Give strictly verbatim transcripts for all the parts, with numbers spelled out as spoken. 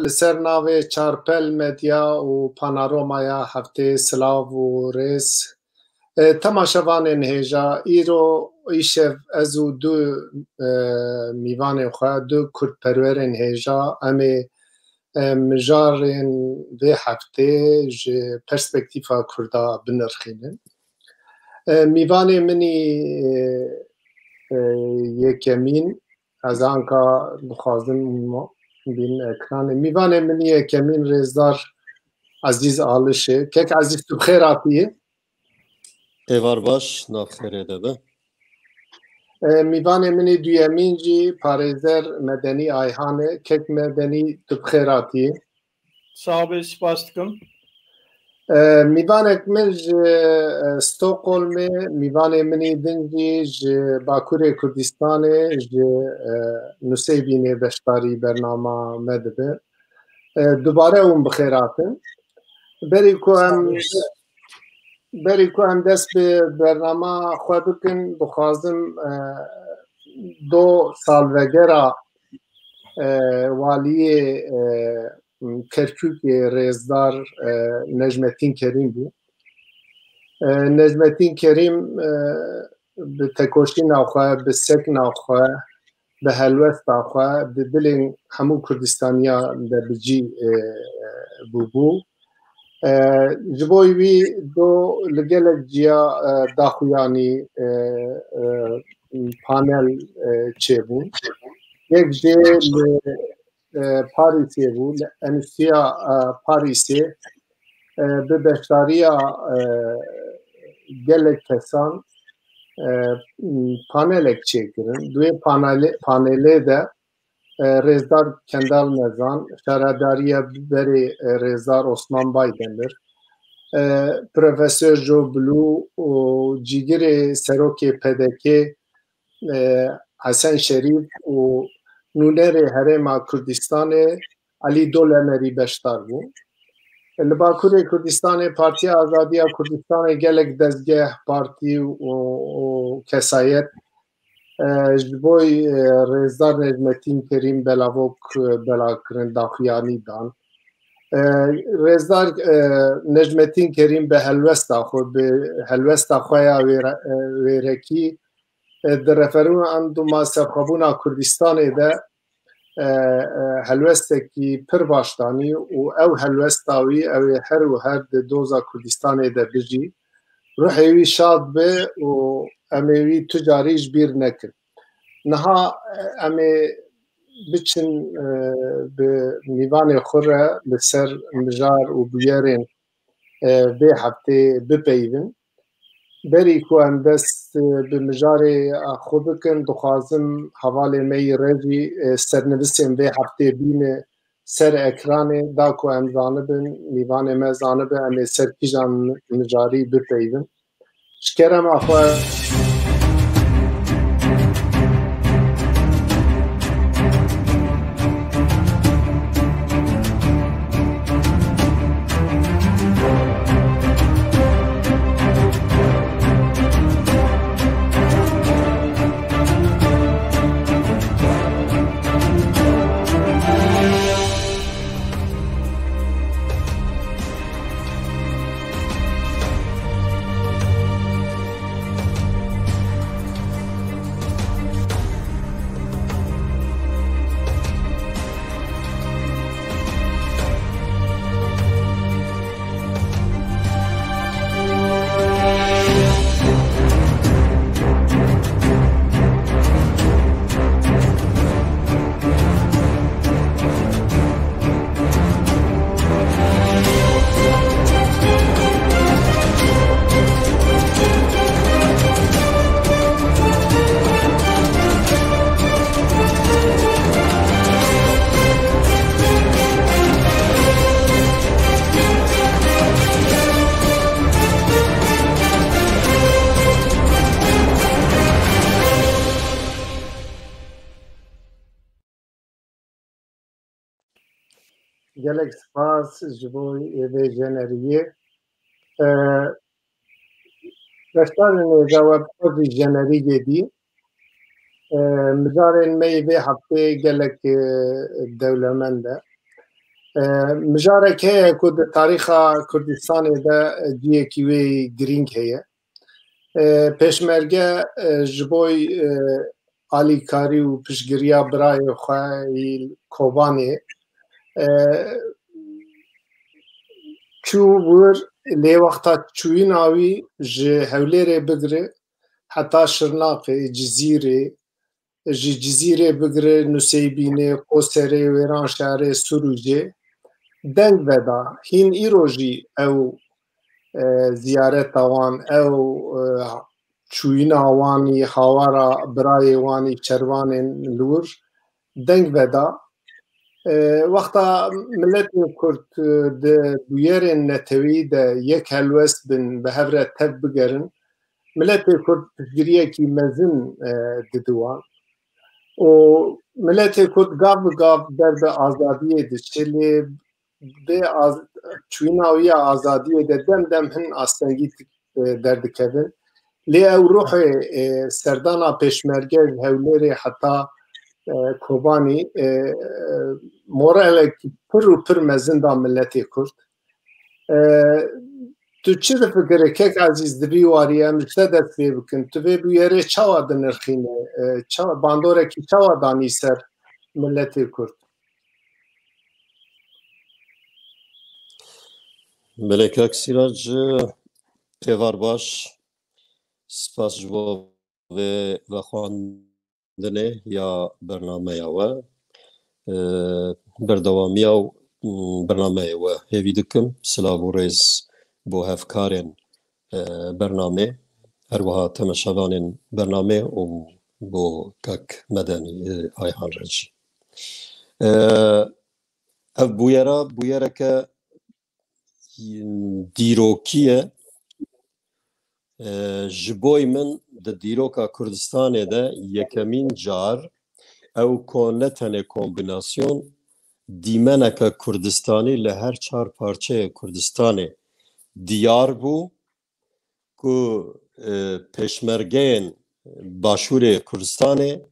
Li ser navê Çarpel Medya û Panoromaya Heftê silav û rêz. E, temaşevanên hêja, îro, îşev ez û du, e, mîvanên xwe, du kurdperwerên hêja, em ê, e, mijarên vê heftê ji perspektîfa kurda binirxînin. E, mîvanê min î, e, e, yekemîn, ez anka dixwazim bîn ekranê. Mîvanê min yekemîn rêzdar Ezîz Alişê. Kek Ezîz, tu bi xêr hatiyî. Êvar baş, nav xêrê de be. E, mîvanê min î duyemîn jî parêzer Medenî Ayhan e. Kek Medenî, tu bi xêr hatiyî. Sax be, spas dikim. E, mîvanek min ji, e, Stockholmê, mîvanê min î din jî ji Bakurê Kurdistanê, ji, e, Nusêbînê beşdarî bernama me dibe. E, dubare hûn bi xêr hatin. Berî ku em, Sax be. Berî ku em dest bi bernama xwe bikin, dixwazim, e, do salvegera, e, waliyê, e, Kerkûkê rêzdar, e, Necmetîn Kerîm bû. E, Necmetîn Kerîm, e, bi tekoşîna xwe, bi sekna xwe, bi helwesta xwe, di dilên hemû Kurdistaniya de bi cî, e, bûbû. E, ji bo wî do li gelek ciya, e, daxuyanî, e, e, panel, e, çêbûn. Yek jê li e, Parîsê bû, li Enstîtuya, e, Parîsê, e, bi beşdariya, e, gelek kesan, e, panelek çêkirin. Di wê panelê, panelê de, e, rêzdar Kendal Nezan, şaredariya berê, e, rêzdar Osman Baydemir, e, Profesor Joe Blue û cîgirê serokê P D K, e, Hesen Şerîf û nûnerê Herêma Kurdistanê Elî Dolemerî beşdar bû. Li Bakurê Kurdistanê Partiya Azadiya Kurdistanê gelek dezgeh, partî û, û kesayet, e, ji bo, e, rêzdar Necmetîn Kerîm belavok, e, bela kirin, daxuyanî dan. E, rêzdar, e, Necmetîn Kerîm bi helwesta xwe, bi helwesta xwe ya wêre-, e, wêrekî, e, di referanduma serxwebûna Kurdistanê de, e, e, helwestekî pir baş danî û ew helwesta wî ew ê her û her di doza Kurdistanê de bijî. Ruhê wî şad be û em ê wî tu carî ji bîr nekin. Niha, e, em ê biçin, e, bi mîvanê xwe re li ser mijar û bûyerên, e, vê heftê bipeyivin. Berî ku em dest, e, bi mijarê xwe bikin, dixwazim hevalê me yî re jî, e, sernivîsên vê heftê bîne ser ekranê, da ku em zanibin, mîvanê me zanibe, em ê ser kîjan mijarî bipeyivin. Ji kerema xwe. Gelek spas ji bo vê jeneriyê. E, beşdarên hêja we bi xwe jî jeneriyê dî. E, mijarên me yê vê heftê gelek, e, dewlemend e. E, mijarek heye ku di tarîxa Kurdistanê de ciyekî wê girîng heye. E, pêşmerge, e, ji bo, e, alîkarî û piştgiriya birayê xwe yî Kobanê, e, çû wir, lê wexta çûyîna wî ji Hewlêrê bigire heta Şirnaqê, Cizîrê, ji Cizîrê bigire Nuseybînê, Qoserê, Wêranşarê, Sûrûcê deng veda. Hîn îro jî ew, e, ziyareta wan, ew, e, çûyîna wan î hawara birayê wan î çervanên li wir deng veda. E, wexta miletê Kurd, e, di bûyerên neteweyî de yek helwest bin, bi hev re tev bigerin, miletê Kurd piştgiriyekî mezin, e, didi wan. Û miletê Kurd gav bi gav ber bi azadiyê diçe, lê bê az-, çûyîna wî ya azadiyê de dem dem hin astengî, e, derdikevin. Lê ew ruhê, e, serdana pêşmerge ji Hewlêrê heta, e, Kobanî, e, e, moralek pir û pir mezin da miletê Kurd. E, tu çi difikire kek Ezîz, di vî warî em ji te dest pê bikin? Tu vê bûyerê çawa dinirxîne? E, çawa, bandorekî çawa danî ser miletê Kurd? Belê kak Sîrac, êvar baş. Spas ji bo vê vexwandinê ya bernameya we. E, berdewamiya û, mm, bernameyê we hêvî dikim. Silav û rêz bo hevkarên, e, bernamê, her wiha temaşevanên bernamê û bo kak Medenî, e, Ayhan re jî. E, ev bûyera, bûyereke dîrokî ye. E, ji boy min di dîroka Kurdistanê de yekemîn car ew ku ne tenê kombînasyon, dîmeneke Kurdistanî li her çar parçeyê Kurdistanê diyar bû ku, e, pêşmergeyên Başûrê Kurdistanê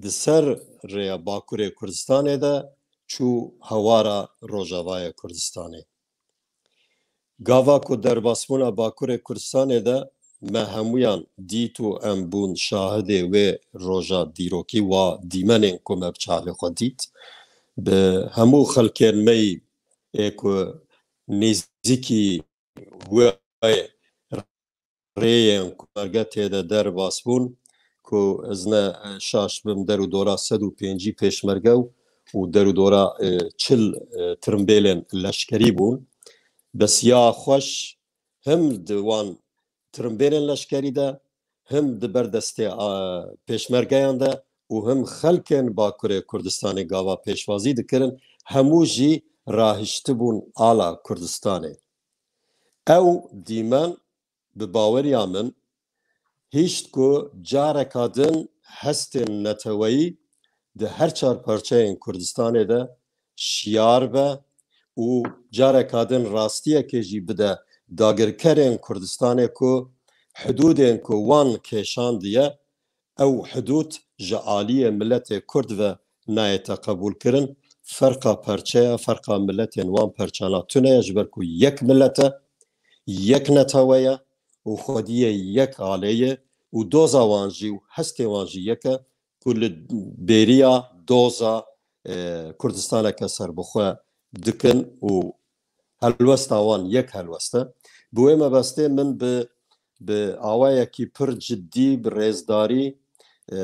di ser rêya Bakurê Kurdistanê de çû hewara Rojavayê Kurdistanê. Gava ku derbasbûna Bakurê Kurdistanê de me hemûyan dît û em bûn şahidê wê roja dîrokî, wa dîmenên ku me bi çavê xwe dît. Bi hemû xelkên me yî ê ku nêzîkî wê rêyên ku merge tê de derbas bûn, ku ez ne şaş bim, der û dora sed û pêncî pêşmerge û, û der û dora, e, çil, e, tirimbêlên leşkerî bûn. Bes ya xweş him di wan tirimbêlên leşkerî de, him di ber destê, a, pêşmergeyan de û him xelkên Bakurê Kurdistanê gava pêşwazî dikirin, hemû jî rahiştibûn ala Kurdistanê. Ew dîmen, bi baweriya min, hişt ku careka din hestên neteweyî di her çar parçeyên Kurdistanê de şiyar be û careka din rastiyekê jî bide dagirkerên Kurdistanê ku hidûdên ku wan kêşandiye, ew hidûd ji aliyê miletê Kurd ve nayête qebûlkirin. Ferqa perçeya, ferqa miletên wan perçana tune ye, ji ber ku yek milet e, yek netewe ye û xwediyê yek alê ye û doza wan jî û hestê wan jî yek e, ku li bêriya doza, e, Kurdistaneke serbixwe dikin û helwesta wan yek helwest e. Bi wê mebestê min bi, bi awayekî pir cidî, bi rêzdarî, e,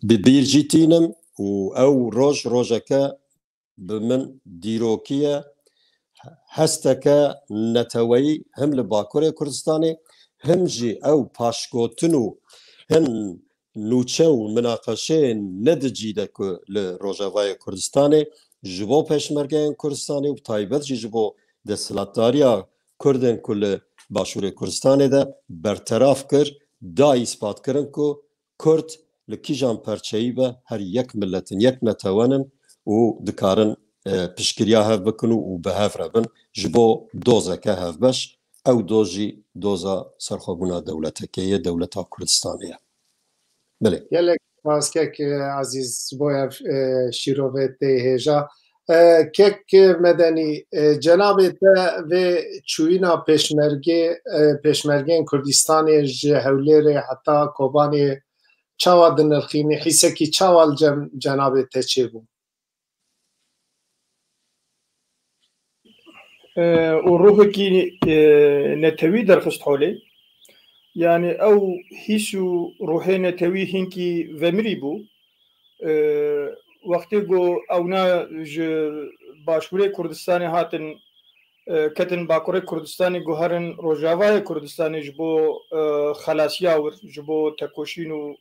bi bîr jî tînim û ew roj rojeke bi min dîrokî ye. Hesteke neteweyî him li Bakurê Kurdistanê, him jî ew paşgotin û hin nûçe û minaqeşeyên ne di cî de ku li Rojavayê Kurdistanê ji bo pêşmergeyên Kurdistanê û bi taybet jî ji bo desthilatdariya Kurdên ku li Başûrê Kurdistanê de berteraf kir, da îspat kirin ku Kurd li kîjan perçeyî be, her yek miletin, yek netewenin û dikarin, e, piştgiriya hev bikin û, û bi hev re bin ji bo dozeke hevbeş. Ew doz jî doza serxwebûna dewletekê ye, dewleta Kurdistanê ye. Belê. Gelek, Spas kek, e, Ezîz, ji bo ev, e, şîrove tê hêja. E, kek Medenî, e, cenabê te vê çûyîna pêşmergê, e, pêşmergên Kurdistanê ji Hewlêrê heta Kobanê çawa dinirxînî, hîsekî çawa li cem cenabê te çêbû? E, û ruhekî, e, netewî derxist holê. Yani ew hîs û ruhê netewî hinkî vemirî bû. E, wextê ku ewna ji başûrê Kurdistanê hatin, e, ketin bakurê Kurdistanê, guherin rojavayê Kurdistanê ji bo, e, xelasiya wir, ji bo tekoşîn û, e,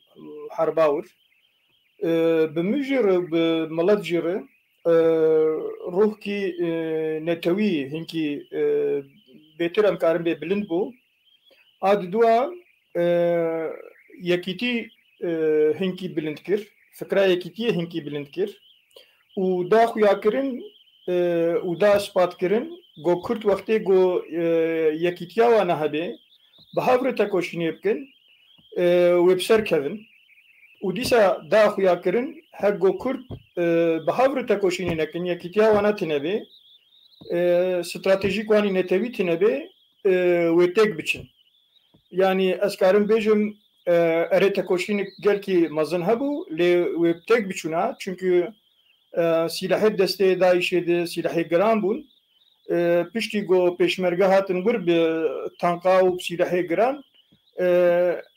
herba wir. E, bi min jî re, bi milet jî re, e, ruhkî, e, netewî hinkî, e, bêtir em karin bê bilind bû. A di dua, e, yekîtî, e, hinkî bilind kir, fikra yekîtiyê hinkî bilind kir û da xuyakirin, e, û da ispat kirin, go Kurd wextê go, e, yekîtiya wana hebe, bi hev re tekoşînê bikin, e, wê bi ser kevin. Û dîsa da xuya kirin, hek go Kurd, e, bi hev re tekoşînê nekin, yekîtiya wana tine be, e, stratejîk wanî netewî tine be, e, wê têk biçin. Yani ez karim bêjim, e, erê tekoşînik gelkî mezin hebû, lê wê bi têk biçûna, çünkü, e, sîlehê destê DAIŞê de sîlehê giran bûn. E, piştî ku pêşmerge hatin wir bi tanka û bi sîlehê giran, e,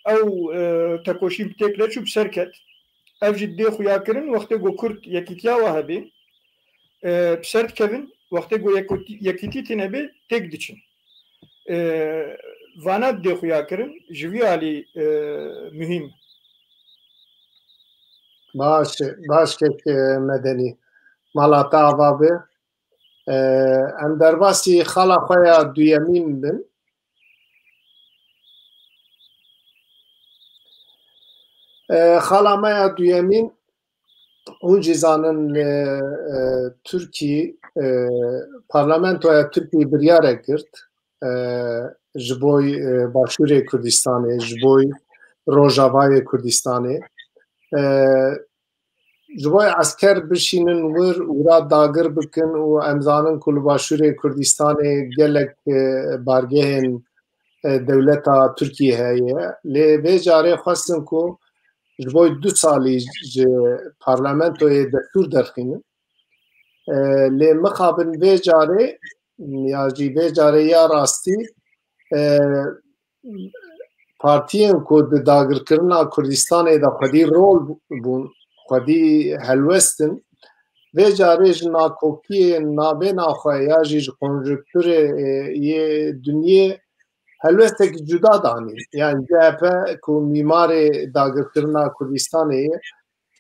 ew, e, tekoşîn bi têk neçû, bi ser ket. Ev jî dê xuya kirin, wextê ku Kurd yekîtiya wa hebê, e, bi ser dikevin, wextê ku yekûtî-, yekîtî tîne bê, têk diçin. E, vana dê xuya kirin, ji vî alî, e, muhîm. Baş, baş kek, e, Medenî. Mala te ava be. E, em derbasî xala xwe ya duyemîn bin. E, xala me ya duyemîn, hûn jî zanin, e, e, Tirkî, e, parlamentoya Tirkî biryarek girt, e, ji bo, e, Başûrê Kurdistanê, ji bo Rojavayê Kurdistanê. E, ji bo esker bişînin wir, wira dagir bikin û em zanin ku li Başûrê Kurdistanê gelek, e, bargehên, e, dewleta Tirkiyê heye. Lê vê carê xwestin ku ji bo du salî ji parlamentoyê destûr derxînin. E, lê mixabin vê carê ya jî vê carê ya rastî, e, partiyên ku di dagirkirina Kurdistanê de xwedî rol bûn, xwedî helwestin, vê carê ji nakokiyên navêna xwe ya jî ji konjunkturê, e, yê dinyê helwestekî cuda danîn. Yani C H P ku mîmarê dagirkirina Kurdistanê ye,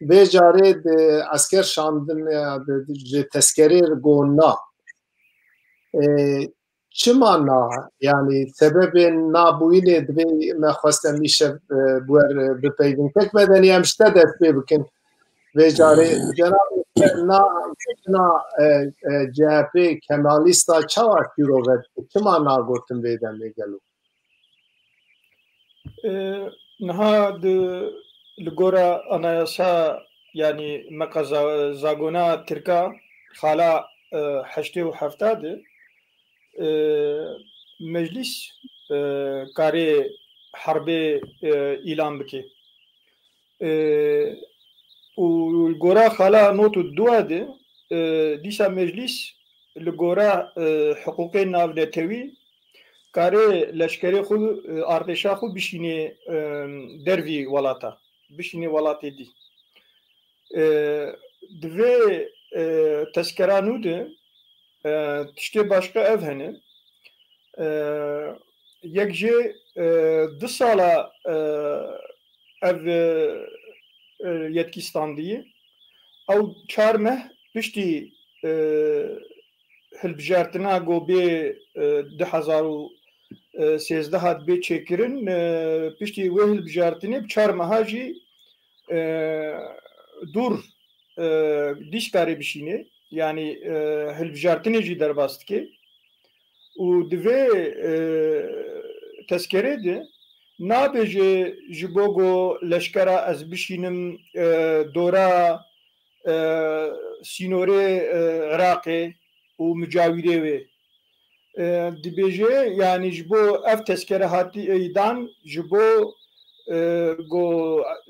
vê carê di esker şandin ya di, di, ji tezkerê re got na. E, çima na? Yani sebebên nabûyînê divê me xwest em îşev, e, bi we re bipeyvin. Kek Medenî, em ji te dest pê bikin. Vê carê cenabê te na, na, e, e, C H P Kemalîsta çawa şîrove dike? Çima nagotin vê demê gelo? E, niha di, li gora anayasa, yani meqaza zagona Tirka, xala, e, heştê û hefta de, e, meclis, e, karê herbê, e, îlan bike. E, û li gora xala not û dua de, e, dîsa meclis li gora, e, hiqûqê navnetewî karê leşkerê xwe, e, artêşa xwe bişînê, e, dervî welata, bişînê welatê dî. E, di vê, e, tezkera nû de, e, tiştê başqa ev hene. E, yek jê, e, du sala, e, ev, e, e, yetkî standî. Ew çar meh piştî, e, hilbijartina ku bê, e, du hezar û sêzdeh hat bê çêkirin, e, piştî wê hilbijartinê bi çar meha jî, e, dûr, e, dîs karê bişînê. Yani, e, hilbijartinê jî derbas dike. Û di vê, e, tezkerê de nabêje ji bo ku leşkera ez bişînim, e, dora, e, sînorê, e, Iraqê û micawîrê wê. E, dibêje, yanî ji bo ev tezkere hatî dan ji bo, e, ku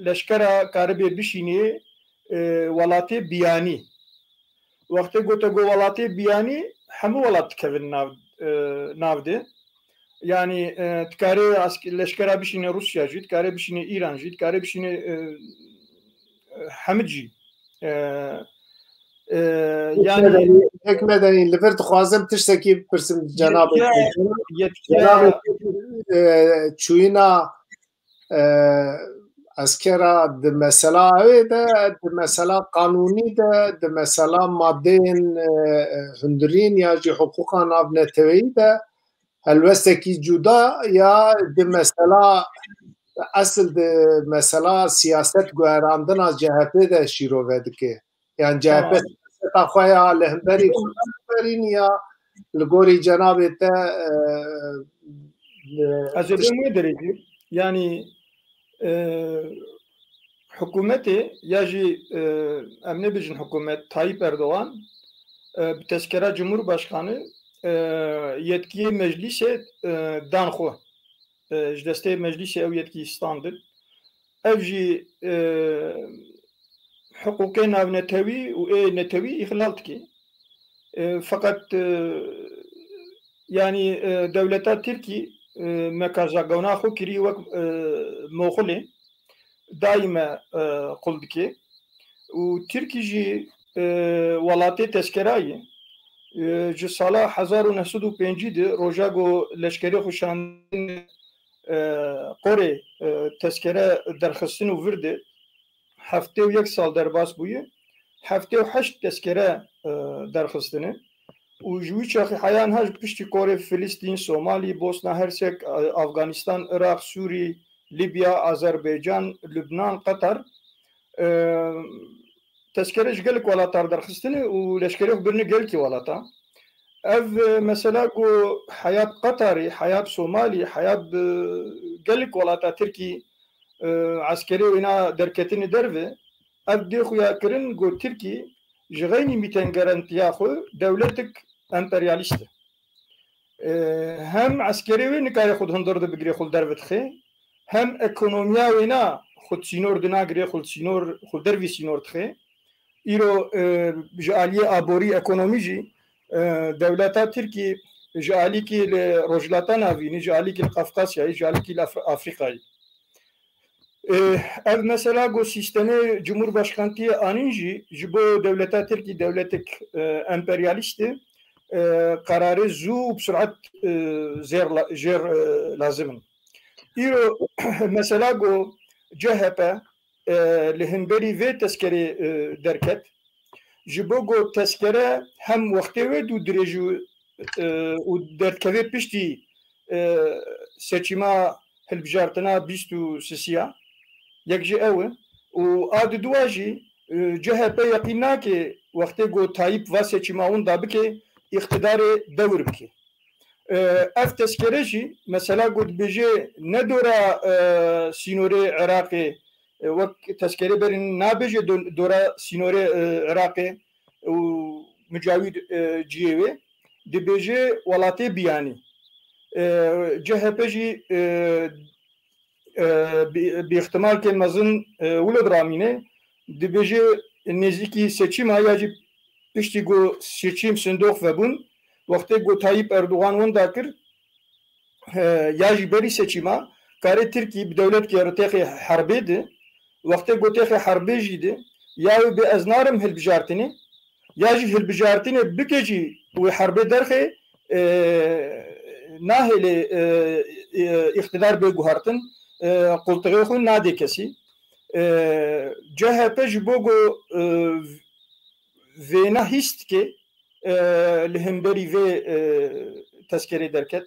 leşkera karibê bişînê, e, welatê biyanî. Wextê gote ku welatê biyanî, hemû welat dikevin nav, e, nav de. Yanî, e, dikarê ask-, leşkera bişîne Rûsya jî, dikarê bişîne Îran jî, dikarê bişîne, e, e, hemid jî. E, e, yanî Hikmedenî, Hikmedenî, li vir dixwazim tiştekî bipirsim cenabê. Yetkiya, yetkiya Cenabê, e, çûyîna, e, eskera di mesela wê de, di mesela qanûnî de, di mesela madeyên, e, hundirîn ya jî hiqûqa navneteweyî de helwestekî cuda ya di mesela, esil di mesela siyaset guherandina C H P de şîrove dike. Yan C H P Tamam. siyaseta xwe ya li hemberî Xwe berîn ya li gorî cenabê te, e, e, Ez ê bêm wê derê jî, yanî, e, hikûmetê ya jî, e, em nebêjin hikûmet, Tayyip Erdogan, e, bi tezkera Cumhurbaşkanı, e, yetkiyê meclîsê, e, dan xwe. E, ji destê meclîsê ew yetkî standin. Ev jî, e, hiqûqê navnetewî û ê netewî îxlal dike. E, feqet, e, yanî, e, dewleta Tirkî, e, mekaza gewna xwe kirî wek, e, moxulê daîme, e, qul dike. Û Tirkî jî, e, welatê tezkera ye. E, ji sala hezar û neh sed û pêncî de roja ku leşkerê xwe şandin, e, qorê, e, tezkere derxistin û vir de heftê û yek sal derbas bûye. Heftê û heşt tezkere, e, derxistine. Û ji wî çaxî heya niha ji piştî korê Filistîn, Somalî, Bosna Hersek, Afganistan, Iraq, Sûrî, Libya, Azerbaycan, Lubnan, Qatar, e, tezkere ji gelek welatan derxistine û leşkerê xwe birine gelkî welata. Ev, e, mesela ku heya bi Qatarî, heya bi Somalî, heya bi gelek welata Tirkî, e, eskerê wêna derketine derve, ev dê xuya kirin ku Tirkî ji xeynî mîten garantiya xwe dewletik emperyalîst e. E, hem eskerê wê nikare xwe di hundir de bigire, xwe li derve dixe, hem ekonomiya wêna xwe di sînor de nagire, xwe li sînor, xwe li dervî sînor dixe. Îro, e, ji aliyê aborî, ekonomî jî, e, dewleta Tirkî ji alîkî li Rojhilata Navînî, ji alîkî li Qafqasyayê, ji alîkî li Afri-, Afrîkayê. E, ev mesela ku sîstemê cumhurbaşkantiyê anîn jî ji bo dewleta Tirkî dewletek, e, emperyalîst e, e, qerarê zû û bi surat, e, zêr la-, jêr, e, lazim in. Îro mesela ku C H P, e, li hemberî vê tezkerê, e, derket. Ji bo ku tezkere hem wextê wê dû dirêj û, e, û derdkevê piştî, e, seçîma hilbijartina bîst û sisiya. Yek ji ew e. Û a di dua jî, e, C H P yeqîn nake wextê ku Tayyip va seçîma winda bike, îqtidarê dewir bike. E, ev tezkere jî, mesela ku dibêje ne dora, e, sînorê Iraqê, e, wek tezkerê berî nabêje do-, dora sînorê, e, Iraqê û micawîr, e, cihê wê, dibêje welatê biyanî. E, C H P jî, e, e, bi, bi îhtimalkên mezin, e, wilo diramîne, dibêje nêzîkî seçîma ya jî piştî ku seçîm sindoq vebûn, wextê ku Tayyip Erdogan winda kir, e, ya jî berî seçîma, karê Tirkî bi dewletkê re têxê herbê de, wextê ku têxê herbê jî de, ya wê bê ez narim hilbijartinê, ya jî hilbijartinê bike jî wê herbê derxê, e, nahêlê, e, e, îqtidar bê guhertin, e, qultixê xwe nadê kesî. E, C H P ji bo ku, e, vêna hîs dike, e, li hemberî vê, e, tezkerê derket.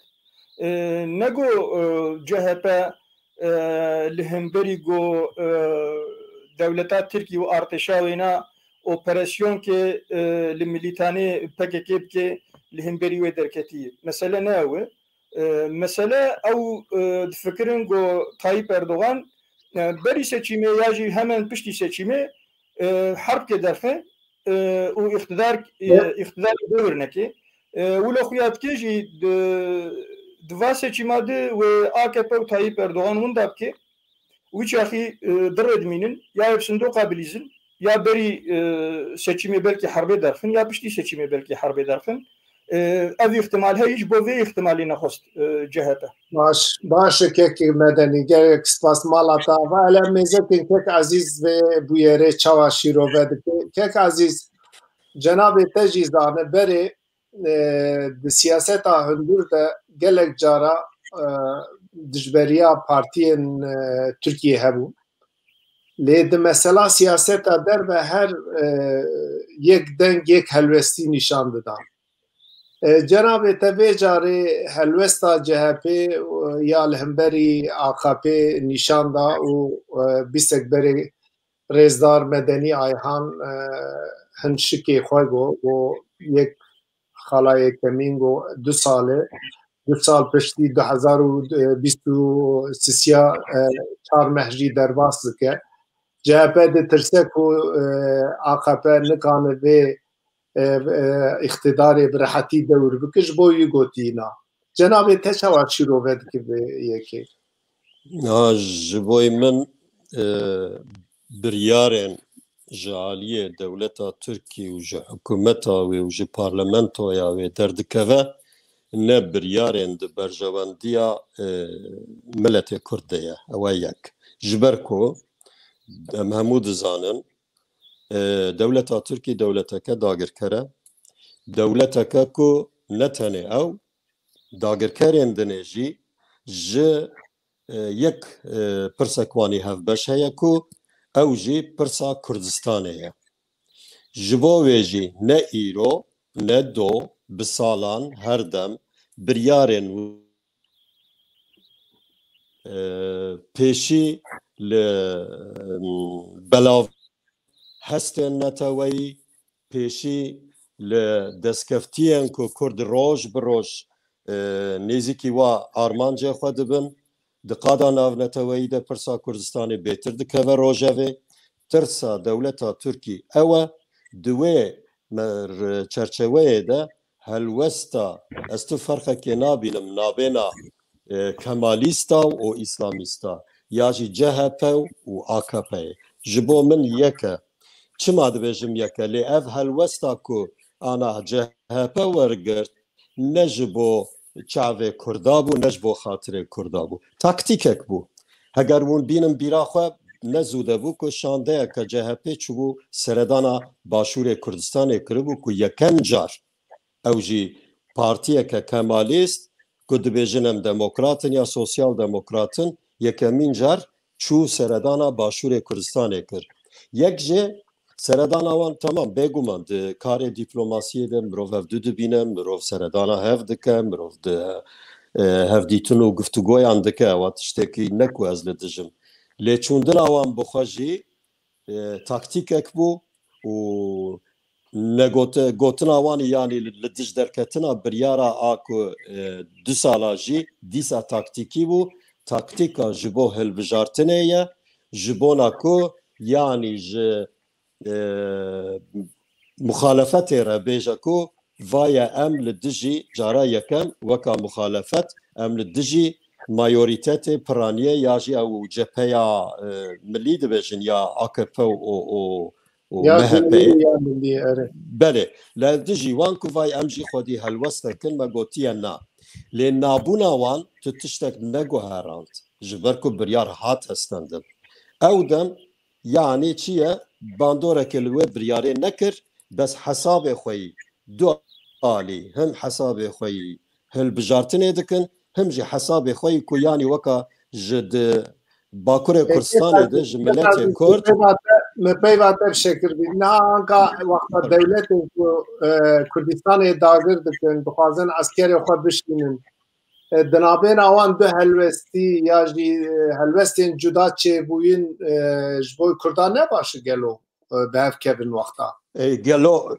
E, ne ku, e, C H P, e, li hemberî ku, e, dewleta Tirkî û artêşa wêna operasyonkê, e, li milîtanê P K K bike, li hemberî wê derketî. Mesele ne ew e. E, mesele ew, e, difikirin ku Tayyip Erdogan, e, berî seçîmê ya jî hemen piştî seçîmê, e, herb kê derxe, e, û îqtidar, e, îqtidarê bihur neke. E, wilo xuya dike jî di, di va seçîma di wê A K P û Tayyip Erdogan winda bike. Wî çaxî, e, di rê dimînin, ya ev sindoqa bilîzin, ya berî, e, seçîmê belkî herbê derxin, ya piştî seçîmê belkî herbê derxin. E, ev îhtimal heye, ji bo vê îhtimalê nexwest, e, C H P. Baş, baş e kek Medenî, gelek spas mala te ava. Ele mêzekin kek Ezîz vê bûyerê çawa şîrove dike. Kek Ezîz, cenabê te jî zane berê, e, di siyaseta hundir de gelek cara, e, dijberiya partiyên, e, Tirkiyê hebû. Lê di mesela siyaseta derve her, e, yek deng, yek helwestî nîşan didan. E, cenabê te vê carê helwesta C H P, e, ya li hemberî A K P nîşan da û, e, bîstek berê Rêzdar Medenî Ayhan, e, hin şikê xwe got, got yek xala yekemîn got du sal e, du sal piştî du hezar û bîst û sisiya, e, çar meh jî derbas dike. C H P ditirse ku, e, A K P nikane vê, e, e, îqtidarê bi rehetî dewr bike, ji bo wî gotîna. Cenabê te çawa şîrove dike vê yekê? Ha, ji bo min, e, biryarên ji aliyê dewleta Tirkî û ji hikûmeta wê û ji parlamentoya wê derdikeve, ne biryarên di berjewendiya, e, miletê Kurd de ye. Ew e yek. Ji ber ku em hemû dizanin, e, dewleta Tirkî dewleteke dagirker e. Dewleteke ku ne tenê ew, dagirkerên dinê jî ji, e, yek, e, pirsek wanî hevbeş heye ku ew jî pirsa Kurdistanê ye. Ji bo wê jî ne îro, ne do, bi salan her dem biryarên, e, pêşî li, e, belav hestên neteweyî, pêşî li destkeftiyên ku Kurd roj bi roj, e, nêzîkî wa armancê xwe dibin. Di qada navneteweyî de pirsa Kurdistanê bêtir dikeve rojevê. Tirsa dewleta Tirkî ew e, di wê me-, r-, çerçeveyê de helwesta, ez tu ferqekê nabînim nabêna, e, kemalîsta û îslamîsta, ya jî C H P û A K P'yê. Ji bo min yek e. Çima dibêjim yek e? Lê ev helwesta ku ana C H P wergirt, ne ji bo çavê Kurda bû, ne ji bo xatirê Kurda bû. Taktîkek bû. Heger hûn bînin bîra xwe, ne zû de bû ku şandeyeke C H P çûbû seredana Başûrê Kurdistanê kiribû ku yekem car ew jî partiyeke kemalîst ku dibêjin em demokrat in ya sosyal demokrat in, yekemîn car çû seredana Başûrê Kurdistanê kir. Yek jê seredana wan, temam, bêguman di karê dîplomasiyê de mirov hevdu dibîne, mirov seredana hev dike, mirov di, e, hevdîtin û guftûgoyan dike, ewa tiştekî ne ku ez li dijim. Lê çûndina wan bi xwe jî, e, taktîkek bû û negot-, gotina wan, yanî li, li dij derketina biryara a ku, e, du sala jî dîsa taktîkî bû. Taktîka ji bo hilbijartinê ye, ji bona ku, yanî ji, e, muxalefetê re bêje ku vaye em li dijî cara yekem weka muxalefet, em li dijî mayorîtetê piraniyê ya jî ew cepheya, e, milî dibêjin ya A K P û, û, û Ya M H P. Cumhurî ya milî, erê. Belê, li dijî wan ku vay em jî xwedî helwest dikin, me gotiye na. Lê nabûna wan tu tiştek neguherand, ji ber ku biryar hat hestendin. Ew dem, yanî çi ye? Bandoreke li wê biryarê nekir, bes hesabê xwe yî du alî, him hesabê xwe yî hilbijartinê dikin, him jî hesabê xwe yî ku yanî weka ji di Bakurê Kurdistanê de ji miletê Kurd. Me peyva te bi şekir bî. Niha anka wexta dewletên ku, e, Kurdistanê dagir dikin, dixwazin eskerê xwe bişînin. E, di navbêna wan du helwestî ya jî, e, helwestên cuda çêbûyîn, e, ji bo Kurdan ne baş e gelo, e, bi hev kevin wexta? E, gelo,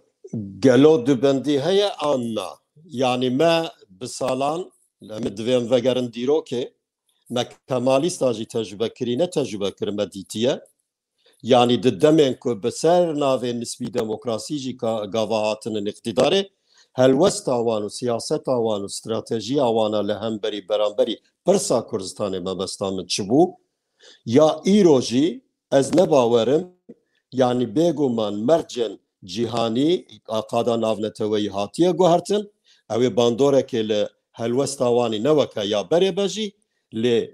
gelo dubendî heye an na? Yanî me bi salan Em ê divê em vegerin dîrokê. Me Kemalîsta jî tecrube kirî, ne tecrube kir, me dîtiye. Yanî di demên ku bi ser navê nisbî demokrasî jî ka-, gava hatinin îqtîdarê, helwesta wan û siyaseta wan û stratejiya wana li hemberî beramberî pirsa Kurdistanê mebesta min çi bû? Ya îro jî ez ne bawer im, yanî bêguman mercên cîhanî a qada navneteweyî hatiye guhertin, ew ê bandorekê li helwesta wanî ne weke ya berê be jî, lê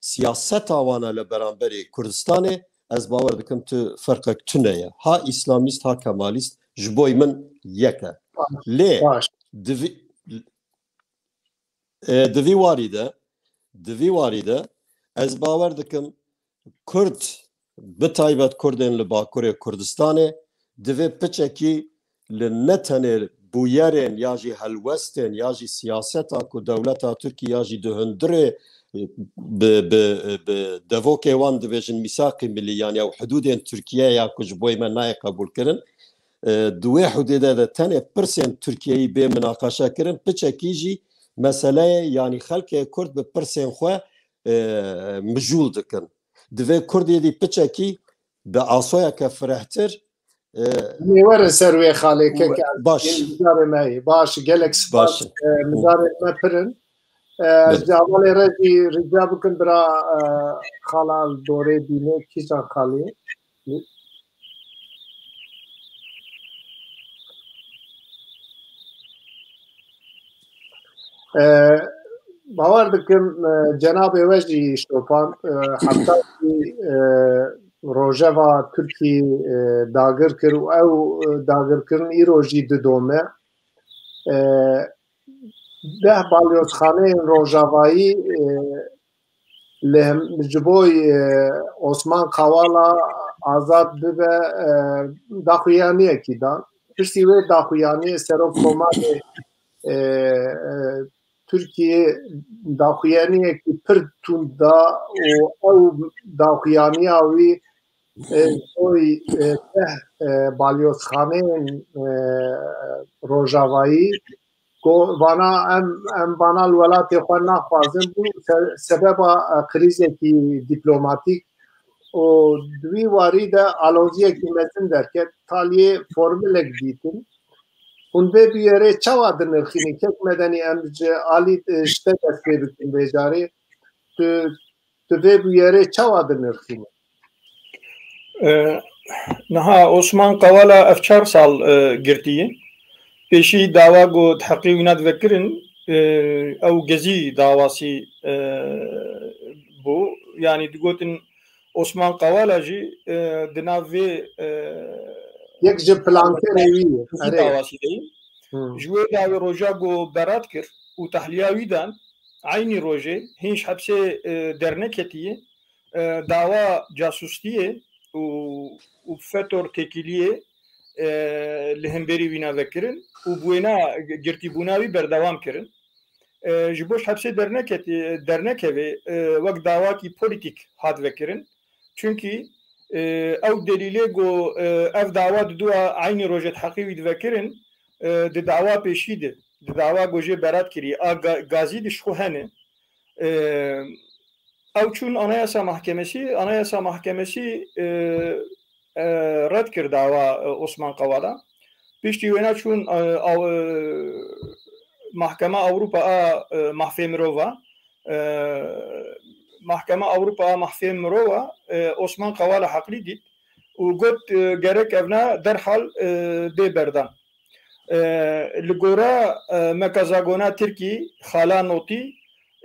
siyaseta wana li beramberî Kurdistanê, ez bawer dikim tu ferqek tune ye. Ha îslamîst, ha kemalîst, ji boy min yek e. Lê Baş. Di vî, e, di vî warî de, di vî warî de ez bawer dikim Kurd, bi taybet Kurdên li Bakurê Kurdistanê, divê piçekî li ne tenê bûyerên ya jî helwestên ya jî siyaseta ku dewleta Tirkî ya jî di hundirê bi, bi, bi devokê wan dibêjin mîsaqî milî, yan ya hudûdên Tirkiye ya ku ji boy me nayê qebûlkirin, e, di wê hudûdê de tenê pirsên Tirkiyeyî bê minaqeşe kirin, piçekî jî meseleyê, yanî xelkê Kurd bi pirsên xwe, e, mijûl dikin. Divê Kurdê dî piçekî bi asoyeke firehtir, e, Em ê werin ser wê xalê, kek Elçîn, mijarê me yê. Baş, gelek spas. Baş. E, mijarê me pir in. E, Belê. Ji hevalê re jî rica bikin bira, e, xala li dorê bîne, kîjan xalê? E, bawer dikim, e, cenabê we jî şopand, e, heta jî, e, rojeva Tirkî, e, dagir kir û ew, e, dagirkirin îro jî didome. E, deh balyozxaneyên rojavayî, e, li hem ji bo, e, Osman Kavala azad bibe, e, daxuyaniyekî dan. Piştî wê daxuyaniyê Serok Komarê, e, e, Tirkiyê daxuyaniyekî pir tund da û ew daxuyaniya wî, e, soy, e, deh, e, balyozxaneyên, e, rojavayî, ku vana em, em vana li welatê xwe naxwazin, bû se-, sebeba, e, krîzekî dîplomatîk û di wî warî de aloziyekî mezin derket, taliyê formulek dîtin. Hûn vê bûyerê çawa dinirxînin? Kek Medenî, em ji alî, e, ji te dest pê bikin vê carê. Tu, tu vê bûyerê çawa dinirxînî? E, niha Osman Kavala ev çar sal, e, girtiye. Pêşî dawa ku di heqê wî ne divekirin, e, ew Gezî dawasî, e, bû. Yanî digotin Osman Kavala jî, e, di nav vê, e, Yek ji planterê wî ye. Gezî Erê. dawasî de ye. Hmm. Ji wê dawê roja ku berat kir û tahliya wî dan, eynî rojê hîn ji hepsê, e, derneketiye, e, dawa casûstiyê û, û fetor têkiliyê, e, li hemberî wî ne vekirin û bi wêna girtîbûna wî berdewam kirin. E, ji bo ji hepsê derneketî, dernekevê, e, wek dawakî polîtîk hat vekirin. Çunkî, e, ew delîlê ku, e, ev dawa di dua eynî rojê di heqê wî divekirin, e, di dawa pêşî de, di dawa ku jê berat kirî, a Ga-, Gazî de ji xwe hene. E, ew çûn Anayasa Mahkemesi, Anayasa Mahkemesi, e, e, red kir dawa, e, Osman Kavala. Piştî wêna çûn, e, aw-, e, Mahkema Ewropa a, e, Mafê Mirova, e, Mahkema Ewropa a Mafê Mirova, e, Osman Kavala heqlî dît û got, e, gerek evna derhal, e, bê berdan. E, li gora, e, Meka Zagona Tirkî, Xala Notî,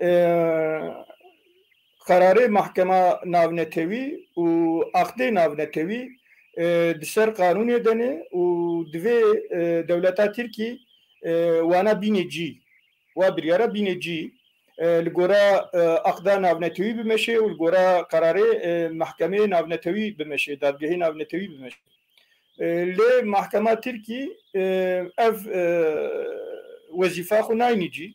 e, qerarê Mahkema Navnetewî û aqdê navnetewî, e, di ser qanûnê de ne û divê, e, dewleta Tirkî, e, wana bîne cî. Wa biryara bîne cî, e, li gora, e, aqda navnetewî bimeşe û li gora qerarê, e, Mahkemeyê Navnetewî bimeşe, Dadgehê Navnetewî bimeşe. E, lê Mahkema Tirkî, e, ev, e, wezîfa xwe nayînî cî.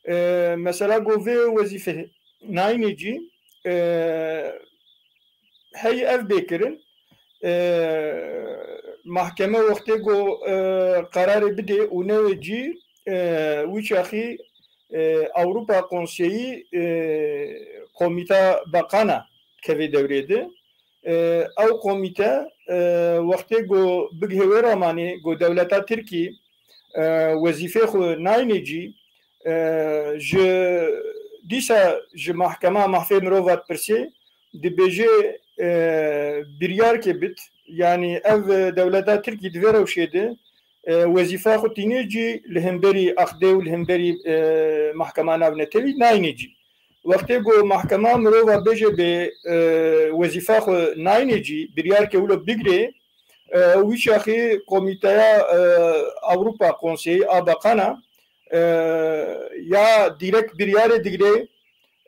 E, mesela ku vê wezîfê nayînî cî, e, hey ev bê kirin, e, mahkeme wextê ku, e, qerarê bidê û newê cî, e, wî çaxî e, Ewropa Konseyî, e, Komîta Bakana kevê dewrê de. E, ew komîte, e, wextê ku bigihê wê ramanê ku dewleta Tirkî, e, wezîfê xwe nayînê cî, e, ji dîsa ji mahkema mafê mirova dipirsê, dibêje, e, biryarkê bit, yanî ev, e, dewleta Tirkî di vê rewşê de, e, wezîfa xwe tînê cî li hemberî aqdê û li hemberî, e, mahkema navnetewî nayînê cî. Wextê ku mahkema mirova bêje bê, e, wezîfa xwe nayînê cî, biryarkê wilo bigirê, e, wî çaxî Komîteya, e, Ewropa Konseyî a Bakana, e, ya dîrek biryarê digirê,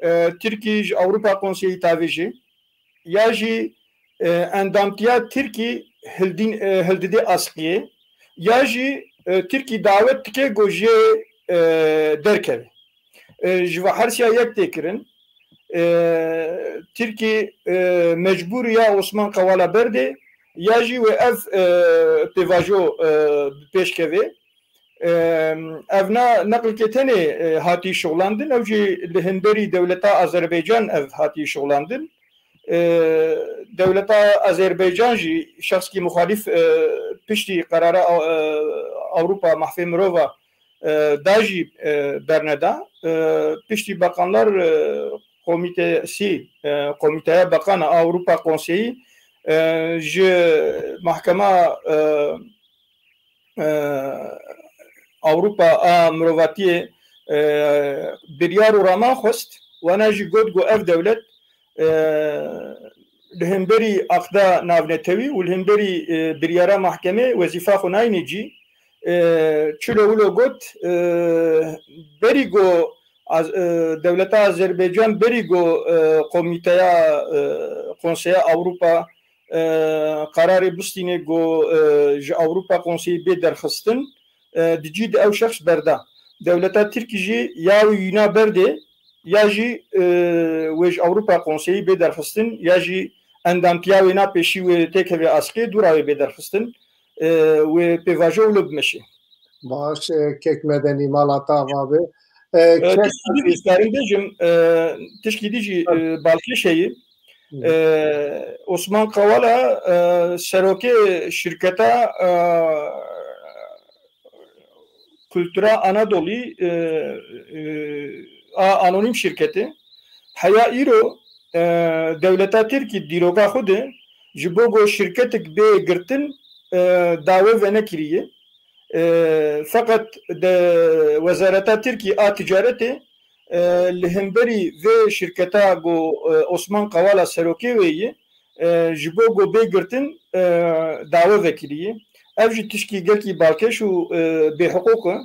e, Tirkî ji Ewropa Konseyî tavêjê, ya jî, e, endamtiya Tirkî hildîn, e, hildidê askiyê, ya jî, e, Tirkî dawet dike ku jê, e, derkeve. E, ji ve her siya yek tê kirin. E, Tirkî, e, mecbûr ya Osman Kavala berdê, ya jî wê ev, e, pêvajo, e, bi pêş kevê. E, ev na neqlkê tenê, e, hatî şixulandin, ew jî li hemberî dewleta Azerbaycan ev hatî şixulandin. E, dewleta Azerbaycan jî şexskî muxalîf, e, piştî qerara, e, Ewropa Mafê Mirova, e, da jî, e, berneda. E, piştî Bakanlar, e, Komitesi, e, Komiteya Bakana Ewropa Konseyî, e, ji mahkema, e, e, Ewropa a mirovatiyê, e, biryar û raman xwest, wana jî got ku ev dewlet, e, li hemberî aqda navnetewî û li hemberî, e, biryara mahkemê wezîfa xwe nayînê cî. E, çilo wilo got, e, berî ku Az-, e, dewleta Azerbaycan berî ku, e, komîteya, e, Konseya Ewropa, e, qerarê bistîne ku, e, ji Ewropa Konseyî bê derxistin, e, di cî de ew şexs berda. Dewleta Tirkî jî ya wî wîna berdê, ya jî, e, wê ji Ewropa Konseyî bê derxistin, ya jî endamtiya wê na pêşî wê têkeve askê, dûra wê bê derxistin, e, wê pêvajo wilo bimeşe. Baş, e, kek Medenî, mala te ava be. E, E, kek tişkî dî jî, karim bêjim, e, tişkî dî jî, e, balkêş heye. Hı. E, Osman Kavala, e, serokê şirketa, e, Kultura Anadolî, e, e, a anonim şirketê. Heya îro, e, dewleta Tirkî dîroka xwe de ji bo ku şirketek bê girtin, e, dawe venekiriye. E, feqet de Wezareta Tirkî a Ticaretê, e, li hemberî vê şirketa ku, e, Osman Kavala serokê wê ye, e, ji bo ku bê girtin, e, dawe vekirî. Ev jî tişkî gelkî balkêş û, e, bêhiqûq e.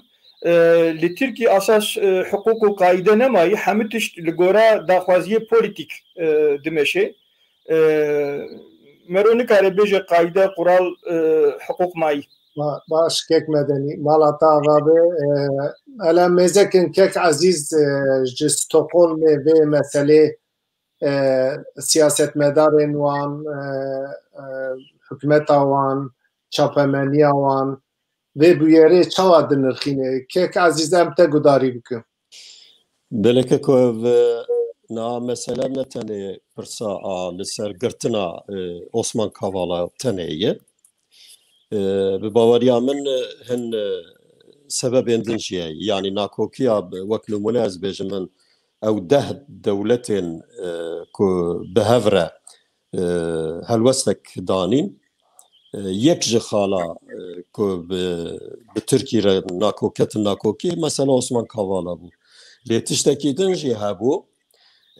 E, li Tirkî asas, e, hiqûq û qaîde nemayî, hemû tişt li gora daxwaziyê polîtîk, e, dimeşe. E, mero nikare bêje qaîde, qural, e, hiqûq mayî. Ba-, baş, kek Medenî, mala te ava be. E, ele mêzekin kek Ezîz, e, ji Stockholmê vê meselê, e, siyasetmedarên wan, e, e, hikûmeta wan, çapemeniya wan, vê bûyerê çawa dinirxîne? Kek Ezîz, em te gudarî bikin. Belê keko, ev, e, niha mesele ne tenê pirsa a li ser girtina, e, Osman Kavala tenê ye. E, bi baweriya min, e, hin, e, sebebên din jî heye. Yanî nakokiya, wek nimûne ez bêjim, min ew deh dewletên, e, ku bi hev re, e, helwestek danîn, e, yek ji xala, e, ku bi, bi Tirkî re nakoketin nakokî, mesela Osman Kavala bû. Lê tiştekî din jî hebû.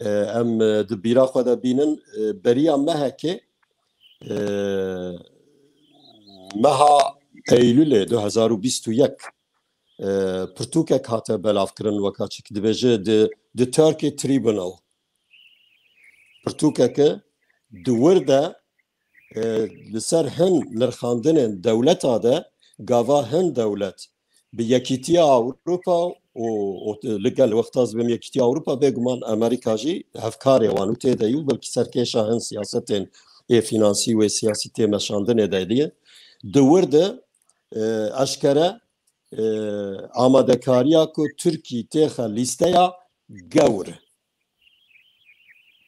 E, em, e, di bîra xwe de bînin, e, beriya mehekê, e, meha Eylûlê du hezar û bîst û yek, e, pirtûkek hate belavkirin weka çi dibêje The, The Turkey Tribunal. Pirtûkeke di wir de, e, li ser hin nirxandinên dewleta de gava hin dewlet bi Yekîtiya Ewropa û, û li gel wexta ez bim Yekîtiya Ewropa, bêguman Amerîka jî hevkarê wan û tê de yû, belkî serkêşa hin siyasetên ê fînansî wê siyasî tê meşandinê de diye. Di wir de, e, eşkere, e, amadekariya ku Tirkî têxe lîsteya gewr.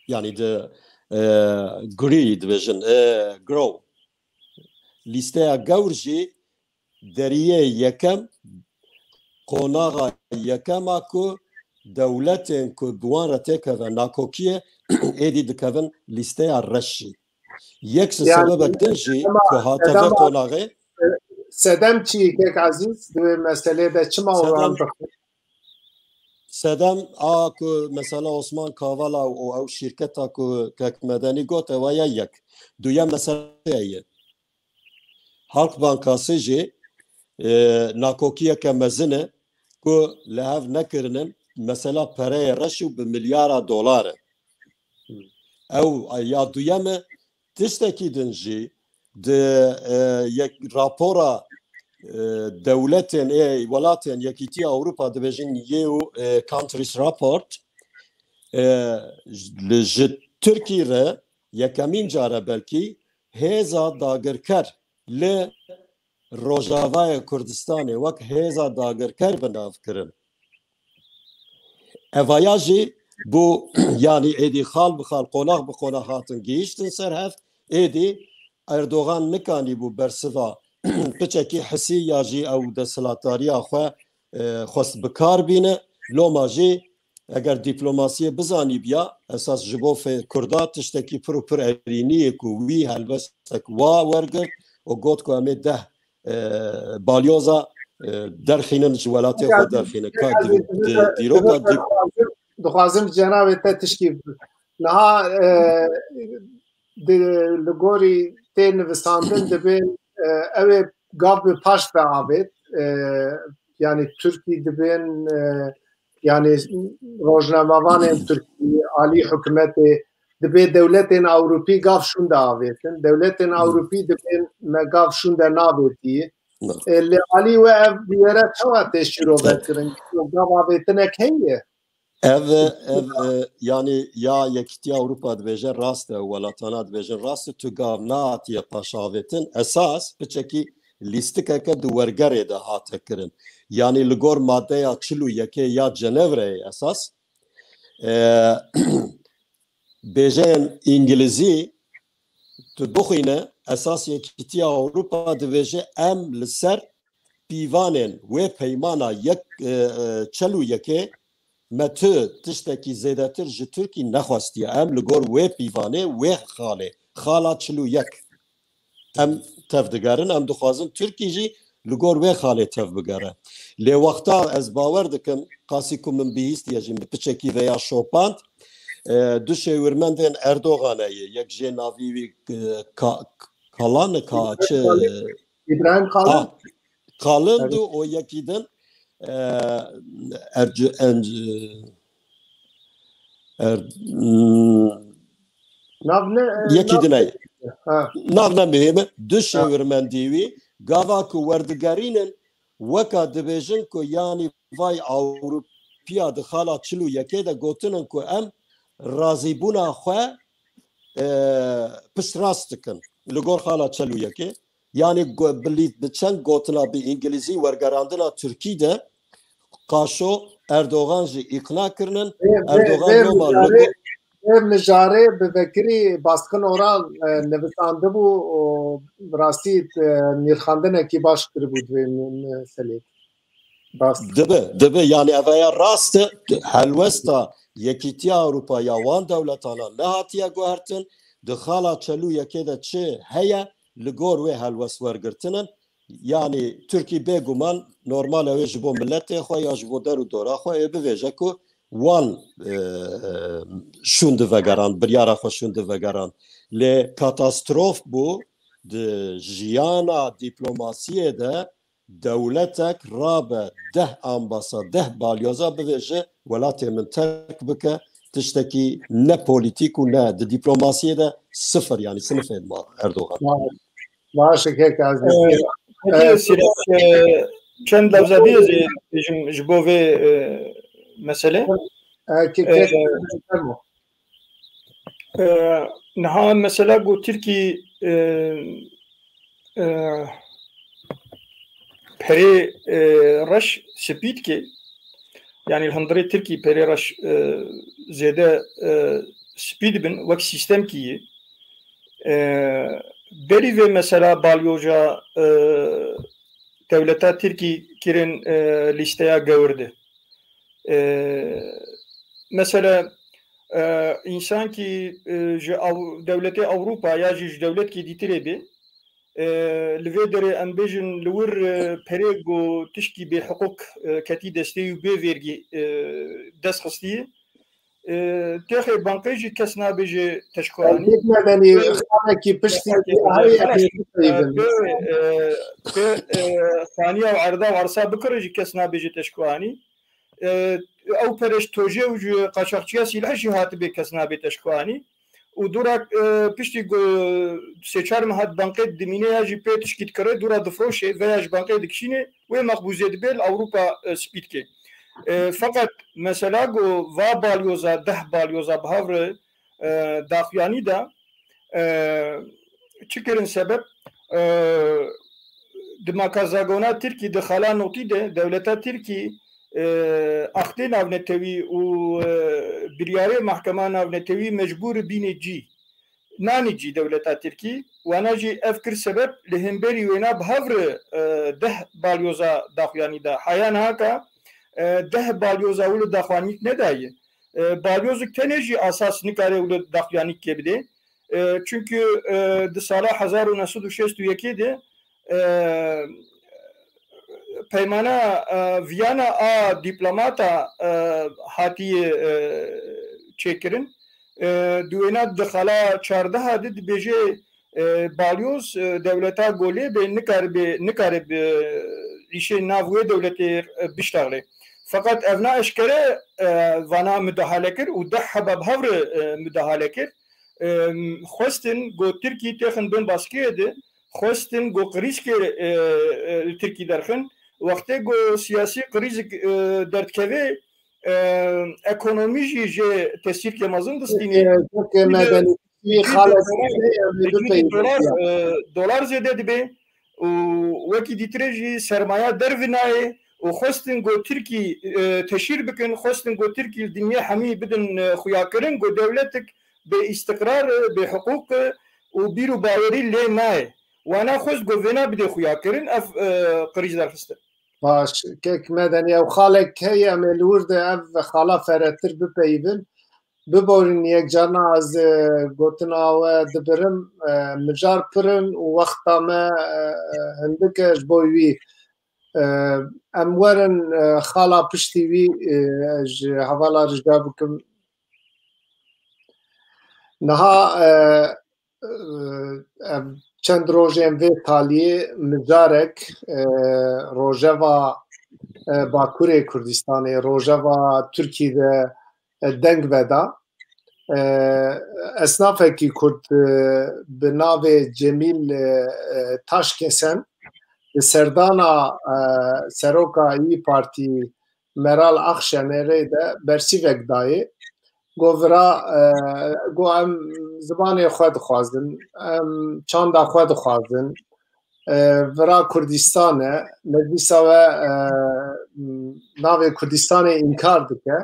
Yanî di, e, grey dibêjin, e, grow. Lîsteya gewr jî deriyê yekem, qonaxa yekem a ku dewletên ku bi wan re têkeve nakokiyê êdî dikevin lîsteya reş jî. Yek ji Yani, sebebek din jî ama ku hate sedema, vê qonaxê, sedem çi kek Aziz, di wê meselê de çima Sedem, oran dixin? Sedem a ku mesela Osman Kavala û ew şîrketa ku kek Medenî got, ewa ya yek. Duyem mesele ye. Halk Bankası jî, e, nakokiyeke mezin e ku li hev nekirinin mesela pereyê reş û bi milyara dolar e. Ew ya duyem e. Tiştekî din jî di, e, yek rapora, e, dewletên ê welatên Yekîtiya Ewropa dibêjin E U, e, Countries Report, e, li ji Tirkî re yekemîn care belkî hêza dagirker li Rojavayê Kurdistanê wek hêza dagirker bi nav kirin. Evaya jî bû, yanî êdî xal bi xal, qonax bi qonax hatin gihîştin ser hev, êdî Erdogan nikanîbû bersiva piçekî hisî ya jî ew desthilatdariya xwe, e, xwest bi kar bîne. Loma jî eger dîplomasiyê bizanîbiya, esas ji bo fê-, Kurda tiştekî pir û pir erînî ye ku wî helbestek wa wergirt û got ku em ê deh, e, balyoza, e, derxînin, ji welatê xwe derxînin. Ka di, di, dîroka dî- Dixwazim, dixwazim cenabê te tişkî bi-, niha, e, di, li gorî tê nivisandin dibê, e, ew ê gav bi paş ve avêt, e, yani Tirkî dibên, e, yani rojnamevanên Tirkî, alî hikûmetê, dibê dewletên Ewropî gav şûnde avêtin. Dewletên Ewropî dibên me gav şûnde navêtî. E, li alî we ev bûyere çawa tê şîrove kirin? Gav avêtinek heye? Ev, ev, e, yanî ya Yekîtiya Ewropa dibêje rast e, welatana dibêjin rast e, tu gav nehatiye paşavêtin. Esas piçekî lîstikeke di wergerê de hate kirin. Yanî li gor madeya çil û yekê ya Cenevreyê esas, e, bêjeyên îngilîzî tu bixwîne, esas Yekîtiya Ewropa dibêje em li ser pîvanên wê peymana yek, e, e, çel û yekê me tu tiştekî zêdetir ji Tirkî nexwestiye. Em li gor wê pîvanê, wê xalê, xala çil û yek em tev digerin, em dixwazin Tirkî jî li gor wê xalê tev bigere. Lê wexta ez bawer dikim, qasî ku min bihîstiye jî min piçekî veya şopand, e, du şêwirmendên Erdoganê ye, yek jê navî wî, e, Ka-, Kalan e, ka çi? İbrahim Kalın. Ah, Kalın du o yekî din, e, Erc-, Enc-, Er-, hmm, Nav ne, e, yekî nav din e. Ha. Nav ne muhîm e. Du Ha. şêwirmendî wî, gava ku werdigerînin, weka dibêjin ku yanî vay Ewropiya di xala çil û yekê de gotinin ku em razîbûna xwe, e, piştrast dikin. Li gor xala çil û yekê. Yanî go-, bi lî-, bi çend gotina bi îngilîzî wergerandina Tirkî de qaşo Erdogan jî îqna kirinin. Vê, vê, Erdogan vê normal mijarê, vê mijarê bi vekirî Baskın Oral, e, nivisandibû û bi rastî, e, nirxandinekî baş kiribû di vê me-, meselê. Rast. Dibe, dibe, yanî ev ya rast e, helwesta Yekîtiya Ewropa ya wan dewletana nehatiye guhertin, di xala çel û yekê de çi heye, li gor wê helwest wergirtinin. Yanî Tirkî bêguman normal e wê ji bo miletê xwe ya ji bo der û dora xwe ê bivêje ku wan, e, e, şûn divegeran, biryara xwe şûn divegeran. Lê katastrof bû di jiyana dîplomasiyê de dewletek rabe deh ambasa, deh balyoza bivêje welatê min terk bike, tiştekî ne polîtîk û ne di dîplomasiyê de sifir, yanî sinifê dima Erdogan. Baş e kek Aziz. Ee, peki, Ee, Sîrek, e, çend lewza dî ez ê bêjim ji bo vê, e, meselê. E, ke-, Ee, kek, fermo. E, niha mesela ku Tirkî, e, e, perê, e, reş spî dike. Yanî li hundirê Tirkî perê reş, e, zêde, e, spî dibin, wek sîstemkî yê. E, berî vê mesela balyoza, e, dewleta Tirkî kirin, e, lîsteya gewir de. E, mesela, e, însankî, e, ji Ew-, dewletê Ewropa ya jî ji dewletkî dîtirê bê, e, li vê derê em bêjin li wir, e, perê ku tişkî bêhiqûq, e, ketî destê û bê vergî, e, dest xistî, e, têxê bankê jî kes nabêje teşkuanî. Erkek medenî, xalekî piştî heye, e, pê, e, pê, e, xaniya û erda û ersa bikire jî kes nabêje teşkuanî. E, ew pere ji tojê û ji qaçaxçiya sîleh jî hatibê kes nabê teşkuanî. Û dûra, e, piştî ku sê çar meha di bankê dimîne ya jî pê tişkî dikire, dûra difroşê, veya ji bankê dikişîne, wê mexbûzê dibê li Ewropa, e, spî dike. E, feqet mesela ku va balyoza, deh balyoza bi hev re, e, daxuyanî de, e, çi kirin sebep? E, di makazagona Tirkî, di xala notî de dewleta Tirkî, e, axtê navnetewî û, e, biryarê mahkema navnetewî mecbûr bînê cî. Nanî cî dewleta Tirkî, wana jî ev kir sebep li hemberî wêna bi hev re, e, deh balyoza daxuyanî da. Haya niha ka, e, deh balyoza wilo daxuyanîk nedaye. E, balyozik tenê jî asas nikare wilo daxuyanîk kê bidê. E, çünkü, e, di sala hezar û neh sed û şêst û yekê de, e, peymana, e, Viyana a dîplomata, e, hatiye, e, çêkirin. E, di wêna di xala çardeha de dibêje, e, balyoz, e, dewleta golê bê nikare bê, nikare bi îşê nav wê dewletê, e, biştaxlê. Feqet ev na eşkere, e, vana müdahale kir û deh heba bi hev re, e, müdahale kir. E, xwestin ku Tirkî têxin bin baskiyê de, xwestin ku qirîzkê, e, e, li Tirkî derxin. Wextê ku siyasî qirîzik, e, derdikeve, e, ekonomî jî jê tesîrkê mezin distînê. Dolar, e, dolar zêde dibe û wekî dîtirê jî sermaya dervinayê û xwestin ku Tirkî, e, teşhîr bikin, xwestin ku Tirkî li dinyê hemî bidin, e, xuyakirin ku dewletik bê îstiqrar e, bê hiqûq e û bîr û bawerî lê nayê. Wana xwest ku vêna bidê xuyakirin, ev, e, qirîz derxiste. Baş, kek Medenî, ew xalek heye, em ê li wir de ev xala feretir bipeyivin. Biborîn yek carna ez, e, gotina we dibirim, e, mijar pir in û wexta me, e, hindik e ji bo wî. E, em werin, e, xala piştî wî, e, ji hevala rica bikim. Niha, e, e, em çend rojên vê taliyê mijarek, e, rojeva, e, Bakurê Kurdistanê, rojeva Tirkî de, e, deng veda. E, esnafekî Kurd, e, bi navê Cemîl, e, e, Taşkesen di serdana, e, seroka İYİ Partî Meral Akşenerê de bersîvek dayê. Got vira, e, got em zimanê xwe dixwazin, em çanda xwe dixwazin. E, vira Kurdistan e, meclisa we, e, navê Kurdistanê înkar dike.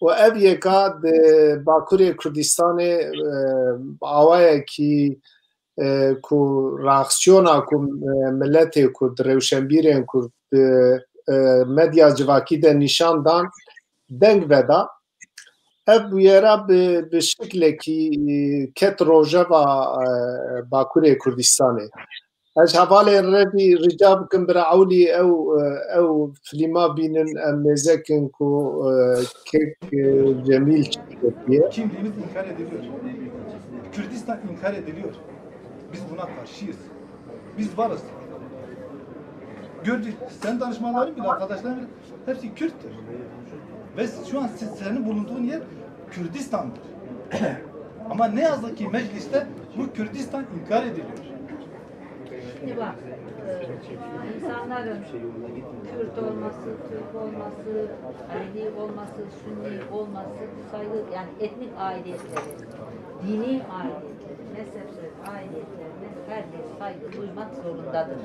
Û ev yeka di Bakurê Kurdistanê, e, awayekî, e, ku reaksiyona ku, e, miletê Kurd, rewşenbîrên Kurd, e, e, medya civakî de nîşan dan, deng veda. Ev bûyera bi, bi şiklekî, e, ket rojeva, e, Bakurê Kurdistanê. Ez hevalên revî rica bikim bira ewlî ew, e, ew filma bînin, em mêzekin ku, e, kek, e, Cemîl çi diketiye. Kimliğimiz inkar ediliyor. Kürdistan inkar ediliyor. Biz buna karşıyız. Biz varız. Gördük. Sen danışmanların bile, arkadaşların bile hepsi Kürttür. Ve şu an siz, senin bulunduğun yer Kürdistan'dır. Ama ne yazık ki mecliste bu Kürdistan inkar ediliyor. Şimdi bak, e, insanların Kürt olması, Türk olması, Alevi olması, Sünni olması bu saygı, yani etnik aidiyetleri, dini aidiyetleri, mezhepsel aidiyetlerine herkes saygı duymak zorundadır.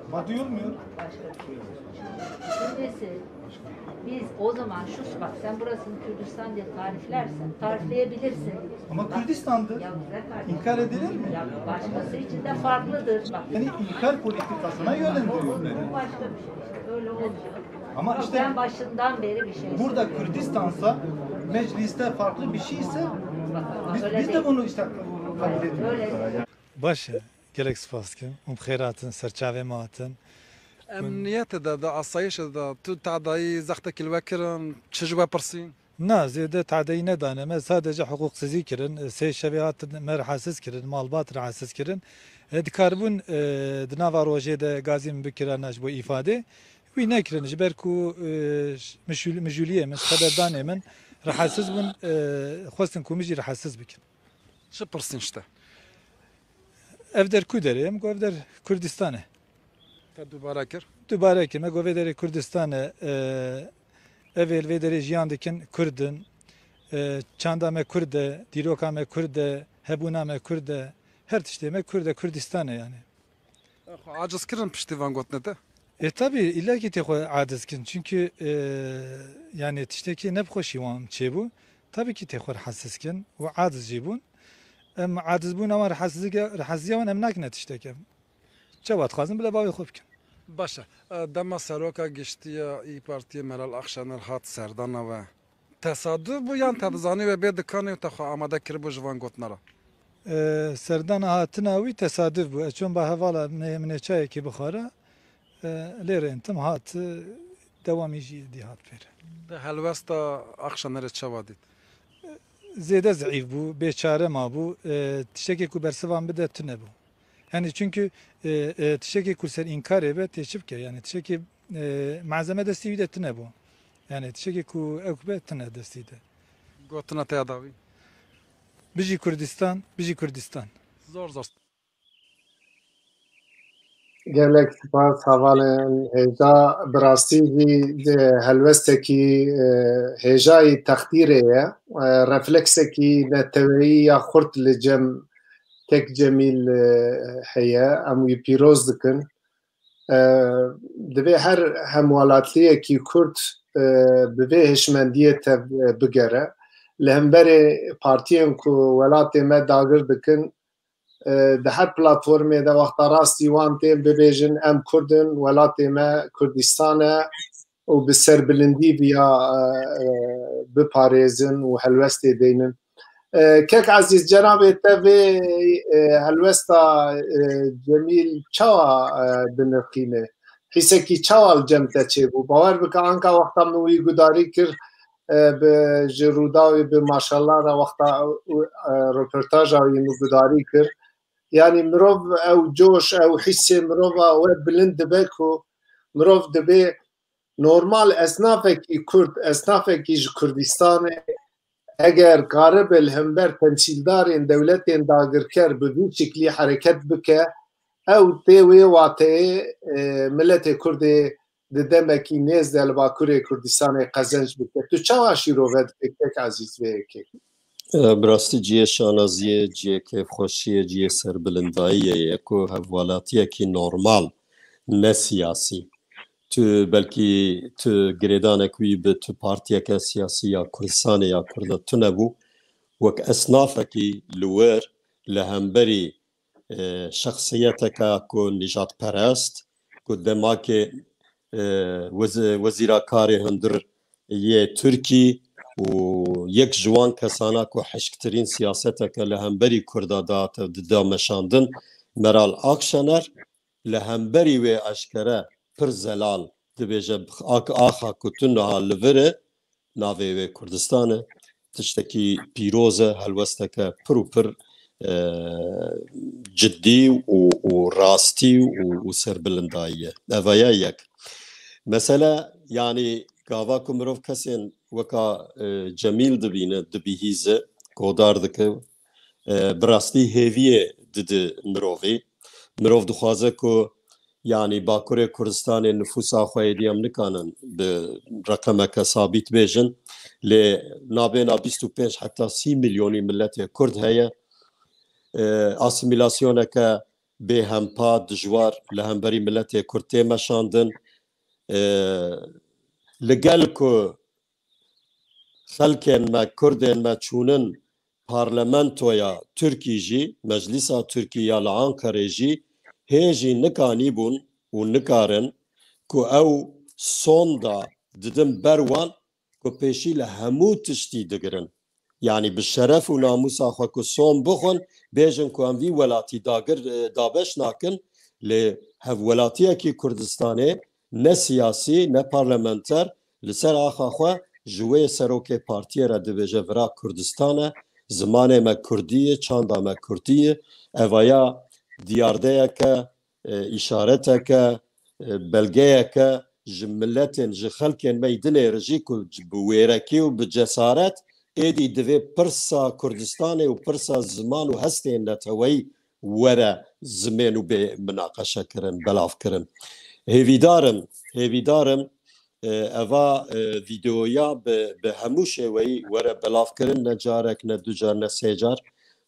Ama duyulmuyor. Başka bir şey yok. Birincisi, biz o zaman şu, bak, sen burasını Kürdistan diye tariflersen, tarifleyebilirsin. Ama Kürdistan'dır. Ya güzel kardeşim. İnkar edilir mi? Ya başkası için de farklıdır. Bak. Yani inkar politikasına yönlendiriyor. Bu başka bir şey. İşte öyle olmuyor. Ama işte ben başından beri bir şey burada söylüyorum. Kürdistan'sa, mecliste farklı bir şeyse biz, öyle biz de değil. Bunu işte kabul ediyoruz. Öyle değil. Baş e, gelek spas dikim. Hûn bi xêr hatin, ser çavê me hatin. Em niyetê de, di asayişê de, tu tadayî zextekî li we kirin, çi ji we pirsîn? Na, zêde tadayî nedane me, sadece hiqûqsizî kirin. Sê şevê hatin me rahatsiz kirin, malbat rahatsiz kirin. E, dikaribûn, e, di nava rojê de gazî min bikirana ji bo îfadê. Wî nekirin, ji ber ku, e, ş-, mijûl-, mijûliyê min, xeberdanê min rahatsiz bûn, e, xwestin ku min jî rahatsiz bikin. Çi pirsîn ji te? Ev der ku derê ye? Min got, ev der Kurdistan e. Te dubare kir? Dubare kir. Me got, vê derê Kurdistan e. E, ev ê li vê derê jiyan dikin Kurd in. E, çanda me Kurd e, dîroka me Kurd e, hebûna me Kurd e. Her tiştê me Kurd e, Kurdistan e yani. Xwe aciz kirin piştî van gotinê te? E, tabii, îlla ki tê xwe aciz kin. Çünkü, e, yani tiştekî ne bi xweşî wan çêbû. Tabii ki tê xwe rahatsiz kin û aciz jî bûn. Em acizbûna wan, rahatsizliga-, rahatsizliya wan em nakine tişteke. Çawa dixwazin bile bavê xwe bikin. Baş e. E, dema seroka giştî ya İYİ Partiyê Meral Akşener hat serdana we, tesaduf bû yan te dizanî we bê dikanê û te xwe amade kiribû ji van gotina re? E, serdana hatina wî tesaduf bû. Ez çûm ba hevala me-, min ê çayekê bixwara. E, lê rêntim hat, e, dewamî jî dî hat pêre. Te helwesta Akşenerê çawa dît? Zêde zeîf bû, bêçare mabû. E, tiştekê ku bersivan bide tune bû. Yani çünkü, e, e, tiştekê ku ser înkarê be tê çi bike? Yani tiştekê, e, malzeme destî wî de tune bû. Yani tiştekê ku ew be tune destî de. Gotina te ya dawî? Bijî Kurdistan, bijî Kurdistan. Zor zor. Gelek spas hevalên hêja. Bi rastî jî di helwestekî, e, hêjayî texdîrê ye. E, refleksekî neteweyî ya xurt li cem kek Cemîl, e, heye. Em wî pîroz dikin. E, divê her hemwelatliyekî Kurd, e, bi vê hişmendiyê tev, e, bigere. Li hemberê partiyên ku welatê me dagir dikin, e, di her platformê de wexta rastî wan tên bibêjin, em Kurd in, welatê me Kurdistan e û bi serbilindî viya, e, e, biparêzin û helwestê deynin. E, kek Ezîz, cenabê te vê, e, helwesta, e, Cemîl çawa, e, dinirxîne? Hîsekî çawa li cem te çêbû? Bawer bike, anka wexta min wî gudarî kir, e, bi, ji Rûdawê bi maşallah re wexta, e, roportaja wî min gudarî kir. Yanî mirov ew coş, ew hîsê mirova we bilind dibe ku mirov dibê normal esnafekî Kurd, esnafekî ji Kurdistanê eger karibe li hember temsîldarên dewletên dagirker bi vî şiklî hereket bike, ew tê wê wateyê, e, miletê Kurdê di demekî nêz de li Bakurê Kurdistanê qezenc bike. Tu çawa şîrove dikî kek Ezîz vê yekê? E, bi rastî cihê şanaziyê, cihê kêfxweşiyê, cihê serbilindayiyê ye ku hevwelatiyekî normal, ne siyasî. Tu belkî tu girêdanek wî bi tu partiyeke siyasî ya Kurdistanê ya Kurda tune bû. Wek esnafekî li wir li hemberî, e, şexsiyeteke ku nîjadperest, ku demakê, e, wez-, wezîra karê hundir yê Tirkî û yek ji wan kesana ku hişktirîn siyaseteke li hemberî Kurda dihate, dida meşandin, Meral Akşener, li hemberî wê eşkere pir zelal dibêje, ak-, axa ku tu niha li vir e, navê wê Kurdistan e. Tiştekî pîroz e, helwesteke pir û pir, e, cidî û, û rastî û, û serbilindayî ye. Eva ye yek. Mesele, yanî gava ku mirov kesên weka, e, Cemîl dibîne, dibihîze, godar dike, e, bi rastî hêviyê dide mirovî. Mirov dixwaze ku, yanî Bakurê Kurdistanê nifûsa xwe êdî em nikanin bi reqemeke sabît bêjin. Lê nabêna bîst û pênc heta sî milyonî miletê Kurd heye. E, asîmîlasyoneke bêhempa, dijwar li hemberî miletê Kurd tê meşandin. E, li gel ku xelkên me, Kurdên me çûnin parlamentoya Tirkî jî, Meclîsa Tirkî ya li Ankarê jî hê jî nikanîbûn û nikarin ku ew sonda didin ber wan ku pêşî li hemû tiştî digirin. Yanî bi şeref û namûsa xwe ku son bixwin, bêjin ku em vî welatî dagir, e, dabeş nakin, lê hevwelatiyekî Kurdistanê ne siyasî, ne parlamenter li ser axa xwe ji wê serokê partiyê re dibêje vira Kurdistan e, zimanê me kurdî ye, çanda me kurdî ye. Evaya diyardeyeke, e, îşareteke, e, belgeyeke ji miletên, ji xelkên me yî dinêre jî ku bi wêrekî û bi cesaret êdî divê pirsa Kurdistanê û pirsa ziman û hestên neteweyî were zimên û bê minaqeşe kirin, belav kirin. Hêvîdar im, hêvîdar im, e, eva, e, vîdeoya bi, bi hemû şêweyî were belav kirin, ne carek, ne du car, ne sê car.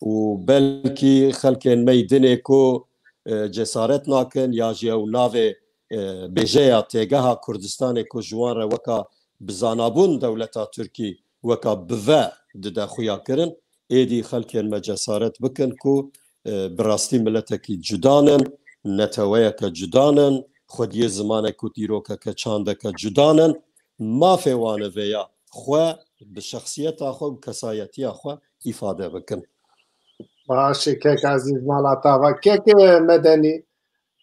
Û belkî xelkên me yî dinê ku, e, cesaret nakin ya jî ew navê, e, bêjeya têgeha Kurdistanê ku ji wan re weka bi zanabûn dewleta Tirkî weka bive dide xuya kirin, êdî xelkên me cesaret bikin ku, e, bi rastî miletekî cuda nin, neteweyeke cuda nin, xwediyê zimanek û dîrokeke çandeke cuda nin, mafê wan e vêya xwe bi şexsiyeta xwe, bi kesayetiya xwe îfade bikin. Baş e, kek Ezîz, mala te ava. Kek Medenî,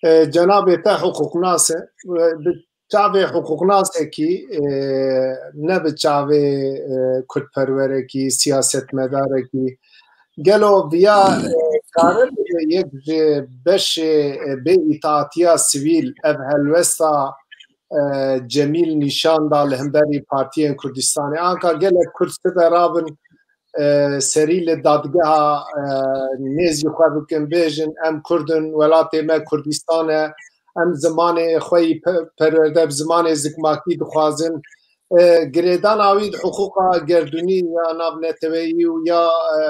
e, cenabê te hiqûqnas e. E, bi çavê hiqûqnasekî, e, ne bi çavê, e, kurdperwerekî, siyasetmedarekî, gelo viya, e, karin yek ji beşê, e, bê îtaatiya sivîl ev helwesta, e, Cemîl nîşan da li hemberî partiyên Kurdistanê? Anka gelek Kurd sibe rabin, e, serî li dadgeha, e, nêzî xwe bikin, bêjin, em Kurd in, welatê me Kurdistan e, em zimanê xwe yî pe-, perwerde bi zimanê zikmakî dixwazin. E, girêdana wî di hiqûqa gerdûnî ya navneteweyî û ya, e,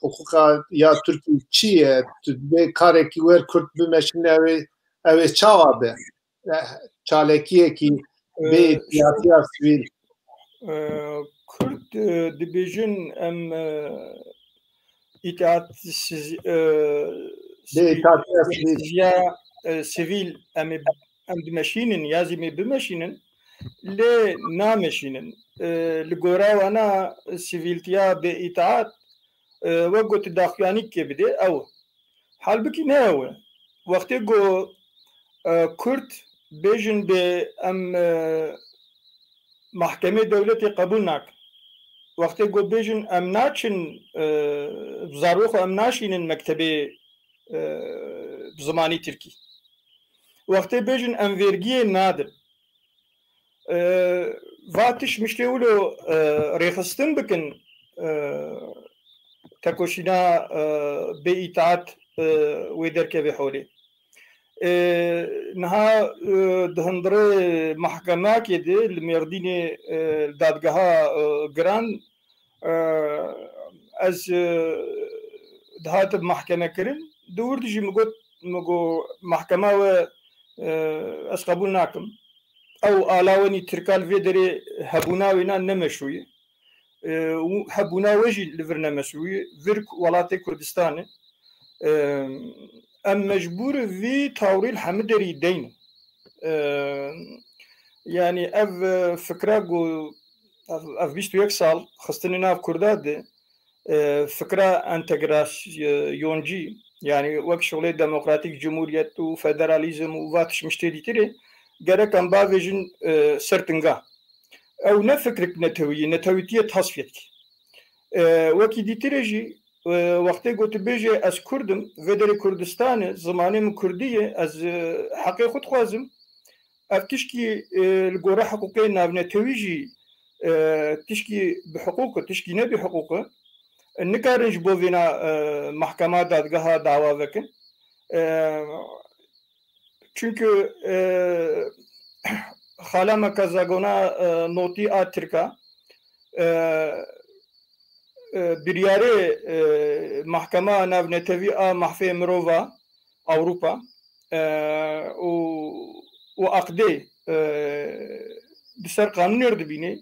hiqûqa ya Tirkî çi ye? Tu dibê karekî wer Kurd bimeşîne, ew ê, ew ê çawa be? E, çalakiyekî bê, e, siyasiya sivîl. E, Kurd, e, dibêjin em, e, îtaat siz-, e, bê sivîl, îtaatiya sivîl. Siziya, e, sivîl em ê, em dimeşînin ya zî em ê bimeşînin, lê nameşînin. E, li gora wana sivîltiya bê îtaat, e, wek got daxuyanîkê bidê ew. Halbikî ne ew e. Wextê ku, e, Kurd bêjin bê em, e, mahkemê dewletê qebûl nakin. Wextê ku bêjin em naçin, e, zarokê xwe em naşînin mektebê, e, bi zimanî tirkî. Wextê bêjin em vergiyê nadin. E, va tişt miştê wilo, e, rêxistin bikin, e, tekoşîna, e, bê îtaat, e, wê derkeve holê. E, niha, e, di hundirê mahkemakê de li Mêrdînê, e, li dadgeha, e, giran, e, ez, e, dihatim mahkeme kirin. Di wir de jî min got, min got, mahkema we, e, ez qebûl nakim. Ew ala wenî tirka li vê derê hebûna wêna ne meşrû ye. E, û hebûna we jî li vir ne meşrû ye. Vir welatê Kurdistan e. E, em mecbûr vî tawrî li hemî derî deynin. E, yanî ev, e, fikra ku ev, ev bîst û yek sal xistinê nav Kurda de, e, fikra entegrasyoncî, yanî wek şixulê demokratîk cumhuriyet û federalîzm û va tişt miştê dîtirê, gerek em bavêjin, e, ser tinga. Ew ne fikrik netewî ye, netewîtiyê tasfiyet dike. E, wekî dîtirê jî, e, wextê ku tu bêjê ez Kurd im, vê derê Kurdistan e, zimanê min Kurdî ye, ez, e, heqê xwe dixwazim. Ev tişkî, e, li gora hiqûqê navnetewî jî, e, tişkî bi hiqûq e, tişkî ne bi hiqûq e. E, nikarin ji bo vêna, e, mahkema dadgeha dawa vekin. E, çunku, e, xala me ke zagona, e, notî a Tirka, e, e, biryarê, e, mahkema navnetewî a mahfê mirova, Ewropa, e, û, û aqdê, e, di ser qanûnê re dibîne.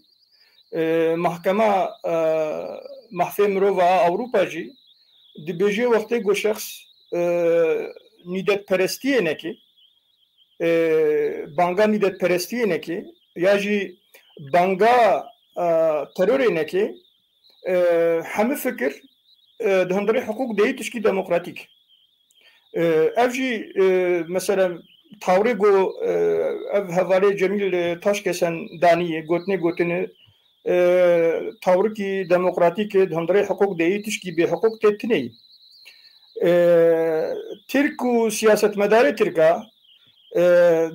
E, mahkema, e, Mahfê Mirova a Ewropa jî dibêje wextê ku şexs, e, nîdetperestiyê neke, e, banga nîdetperestiyê neke ya jî banga, e, terorê neke, e, hemî fikir, e, di hundirê hiqûq de yî tişkî demokratîk. E, ev jî, e, mesela tawrê ku, e, ev hevalê Cemîl, e, Taşkesen danî, gotinê gotine, e, tawrikî demokratîk e, di hundirê hiqûq de yî tişkî bêhiqûq tê tine yî. E, Tirk û siyasetmedarê Tirka, e,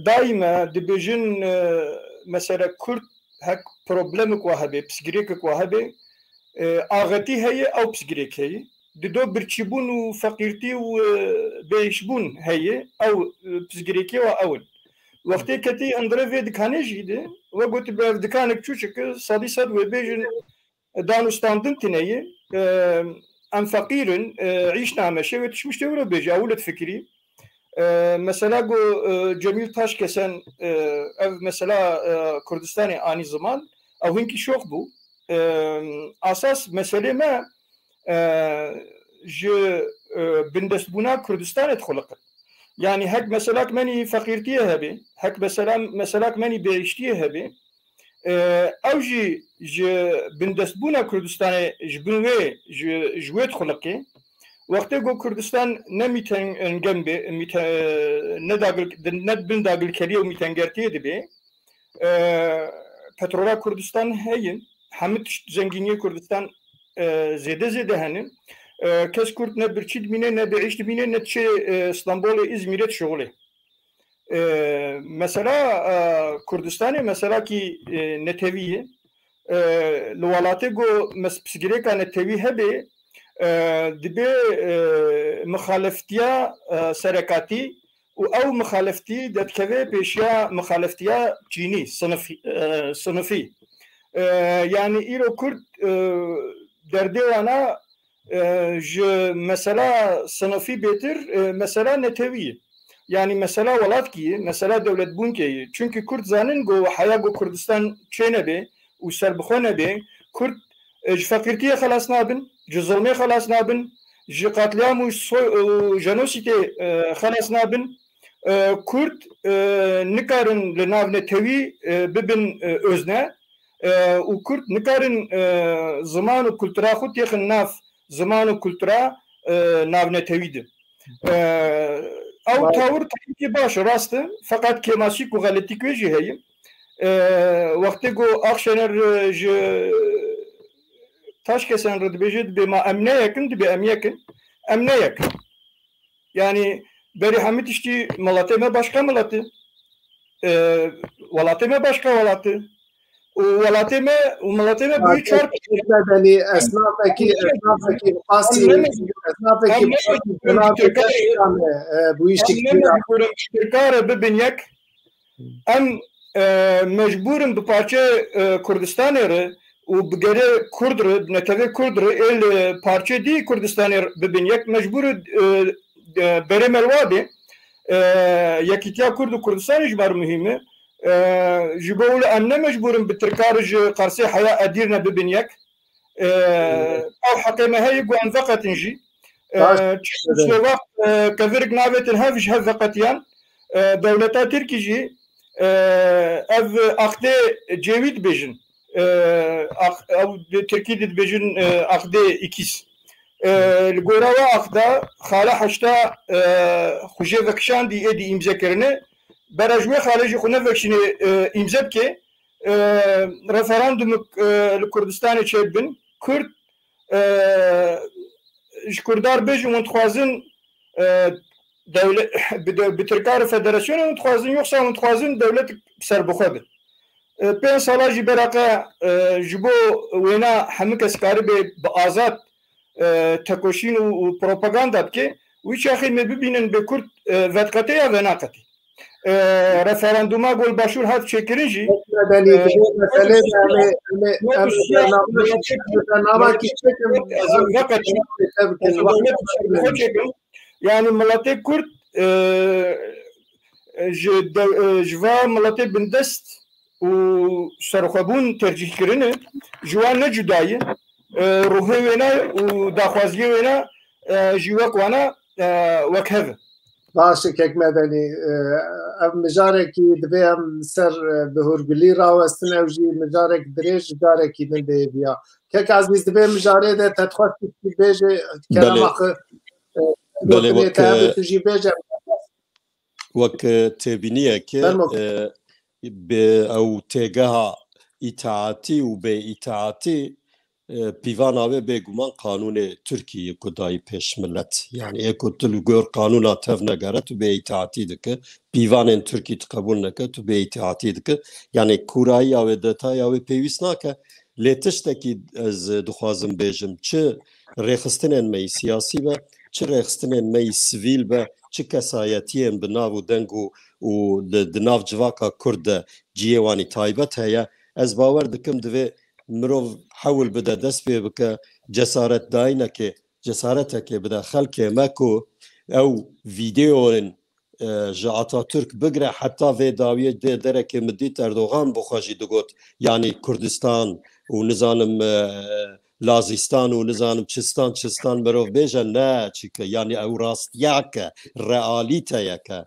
daîme dibêjin, e, mesela Kurd hek problemek wa hebe, pirsgirêkek wa hebe, e, axetî heye, ew pirsgirêk heye. Dido birçîbûn û feqîrtî û, e, bêîşbûn heye, ew, e, pirsgirêkê wa ew in. Wextê ketî hundirê vê dikanê jî de, we gotî bi ev dikanek çûçik e, sedî sed wê bêjin, dan û standin tine ye. E, em feqîr in, e, îş nameşe wê tişt miştê wilo bêje, ew li difikirî. E, mesela ku, e, Cemîl Taşkesen, e, ev mesela, e, Kurdistanê anî ziman, ew hinkî şox bû. E, asas meselê me, e, ji, e, bindestbûna Kurdistanê dixuliqin. Yanî hek meselak menî feqîrtiyê hebe, hek mesela, meselak menî bêîştiyê hebe, e, ew jî ji bindestbûna Kurdistanê, ji bin wê, ji, ji wê dixuliqê. Wextê ku Kurdistan ne mîtengem be, mîte-, ne dagil-, ne bin dagilkeriyê û mîtengertiyê dibe, e, petrola Kurdistan heye, hemî tişt zengîniyê Kurdistan, e, zêde zêde hene. E, kes Kurd ne birçî dimîne, ne bi îş dimîne, ne diçe, e, Stenbolê, Îzmîrê dişuxulê. E, mesela, e, Kurdistanê meselakî, e, netewî ye. E, li welatê ku mes-, pirsgirêka netewî hebe, e, dibe, e, mixaleftiya, e, serekatî û ew mixaleftî derdikeve pêşiya mixaleftiya çînî, sinifî, e, sinifî. E, yanî îro Kurd, e, derdê wana, e, ji mesela sinifî bêtir, e, mesela netewî ye. Yanî mesela welatkî ye, mesela dewletbûnkê ye. Çunkî Kurd zanin ku heya ku Kurdistan çênebe û serbixwe nebe, Kurd, e, ji feqîrtiyê xelas nabin, ji zilmê xelas nabin, ji qatliam û soy-, û jenosîdê, e, xelas nabin. E, Kurd, e, nikarin li nav netewî, e, bibin, e, özne. E, û Kurd nikarin, e, ziman û kultura xwe têxin nav ziman û kultura, e, navnetewî de. E, ew Vay. Tawir tayîkê baş, rast e, feqet kêmasîk û xeletîk wê jî heye. E, wextê ku Akşener, e, ji Taşkesen re dibêje, dibê ma em ne yek in, dibê em yek in. Em ne yek in. Yanî berî hemî tiştî miletê me başka milet e. E, welatê me başka welat e. Û welatê me û miletê me bûyî çar Bedelî esnafekî, esnafekî xasî, esnafekî xasî cenabê Tirkî, e, bûyî şikî. Tirkare bibin yek. Em, e, mecbûr in bi parçe, e, Kurdistanê re û bi gelê Kurd re, bi netewê Kurd re ê li parçe dî Kurdistanê re bibin yek. Mecbûr e, e, berê me li wa bê. E, yekîtiya Kurd û Kurdistanê ji me re muhîm e. E, ji bo wilo em ne mecbûr in bi Tirka re ji Qersê heya Edîrne bibin yek. E, ew heqê me heye ku em veqetin jî. E, Baş, Çek û evet. Slovak, e, kevirik navêtin hev ji hev veqetiyan. E, dewleta Tirkî jî, e, ev aqdê cêwî dibêjin. E, aq-, ew di Tirkî de dibêjin, e, aqdê îkîz. E, li gora we aqda xala heşta, e, xwe jê vekişandî êdî îmze kirine. Bera ji wê xalê jî xwe nevekişînê, e, îmze bike. E, referandumik, e, li Kurdistanê çêbin. Kurd, e, ji Kurdar bêjin hûn dixwazin, e, dewle-, bi de-, bi Tirka re federasyonê hûn dixwazin, yoksa hûn dixwazin dewletek serbixwe bin. E, pênc sala jî beraqa, e, ji bo wêna hemû kes karibe bi azad, e, tekoşîn û, û propaganda bike, wî çaxê me bibînin bê Kurd, e, vedqete ya venaqetê. E, referanduma ku li Başûr hat çêkirin jî, Bedelî, e, di vê meselê de em ê, em ê, em ê bernameyekî çêkin, veqet çêkin, çêkin. Yanî miletê Kurd, e, ji de-, e, ji va miletê bindest û serxwebûn tercîh kirine, ji wan ne cuda ye. E, ruhê wêne û daxwaziyê wêne, e, jî wek wana, e, wek hev e. Baş e, kek Medenî, e, ev mijarekî divê em ser, e, bi hûrgulî rawestin, ew jî mijarek dirêj, mijarekî din dê biya. Kek Ezîz, divê mijarê de te dixwest bêje, kerema Belê. xwe, e, Belê, gotinê wek, te hebe, e, tu jî bêje. Wek, e, têbîniyeke, Fermo. e, bi ew têgeha îtaatî û bêîtaatî, e, pîvana wê bêguman qanûnê Tirkiyê ku dayî pêş milet. Yani ê ku tu li gor qanûna tevnegere, tu bêîtaatî dike. Pîvanên Tirkî tu qebûl neke, tu bêîtaatî dike. Yani kûrayiya wê, detaya wê pêwîst nake. Lê tiştekî ez dixwazim bêjim, çi rêxistinên me yî siyasî be, çi rêxistinên me yî sivîl be, çi kesayetiyên bi nav û deng û, û di, di nav civaka Kurd de cihê wan î taybet heye, ez bawer dikim divê mirov hewl bide, dest pê bike, cesaretdayînekê, cesaretekê bide xelkê me ku ew vîdeoyên, e, ji Atatürk bigire heta vê dawiyê dê derekê min dît Erdogan bi xwe jî digot, yanî Kurdistan û nizanim, e, Lazîstan û nizanim çistan, çistan mirov bêje, ne çike, yanî ew rastiyek e, realîteyek e.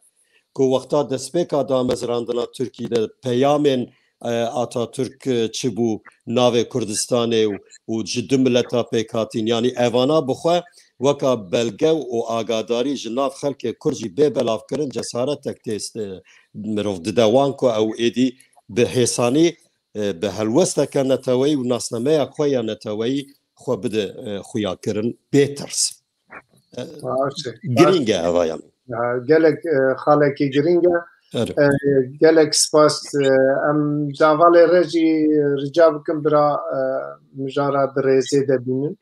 Ku wexta destpêka damezrandina Tirkî de peyamên, e, Atatürk, e, çi bû navê Kurdistanê û, û ji du mileta pêk hatîn, yanî evana bi xwe weka belge û agadarî ji nav xelkê Kurd jî bê belavkirin cesaretek tê, e, mirov dide wan ku ew êdî bi hêsanî, e, bi helwesteke neteweyî û nasnameya xwe ya neteweyî xwe bide, e, xuyakirin bê tirs. E, Baş e. Girîng e eva, yanî. Ya, gelek, e, xalekî girîng e. Erê. E, gelek spas. E, em ji hevalê re jî rica bikim bira, e, mijara di rêzê de bînin.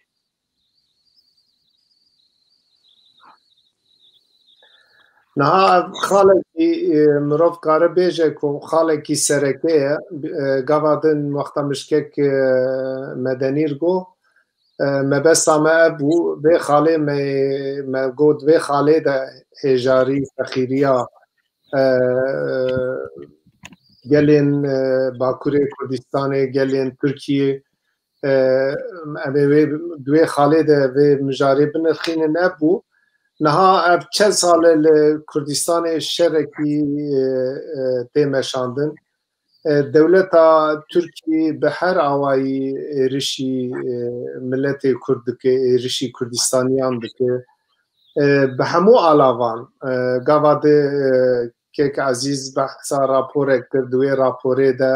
Niha ev xalekî, e, mirov kare bêje ku xalekî sereke ye. E, gava din wexta mişkek, e, Medenî got, e, mebesta me ev bû, vê xalê me, me got, vê xalê de hêjarî, fexîriya, e, gelên, e, Bakurê Kurdistanê, gelên Tirkiyê, e, em ê wê, di wê xalê de vê mijarê binirxînin, ev bû. Niha ev çend sal e li Kurdistanê şerekî, e, e, tê meşandin. E, dewleta Tirkî bi her awayî êrişî, e, miletê Kurd dike, êrişî Kurdistaniyan dike. E, bi hemû alavan, e, gava de, e, kek Ezîz behsa raporek kir, di wê raporê de,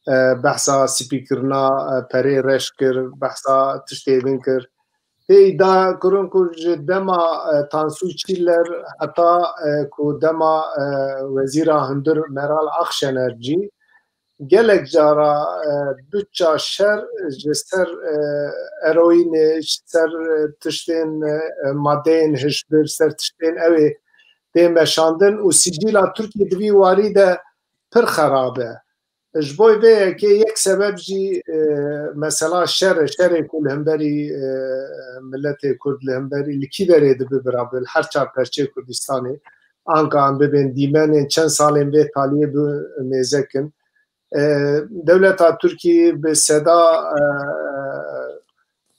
e, behsa spîkirina, e, perê reş kir, behsa tiştê din kir. Tê îdia kirin ku ji dema, e, Tansu Çiller heta, e, ku dema, e, Wezîra Hundir Meral Akşener jî gelek cara, e, bütça şer ji ser, e, eroînê, ji ser, e, tiştên, e, madeyên hişbir, ser tiştên ew ê tê meşandin û sicîla Tirkiyê di vî warî de pir xerab e. Ji bo vê yekê yek sebeb jî, e, mesela şer e, şerê ku li hemberî, e, miletê Kurd li hemberî li kî derê dibe bira bi, li her çar perçeyê Kurdistanê, anka em bibên dîmenên çend salên vê taliyê bi mêzekin. E, dewleta Tirkî bi seda, e,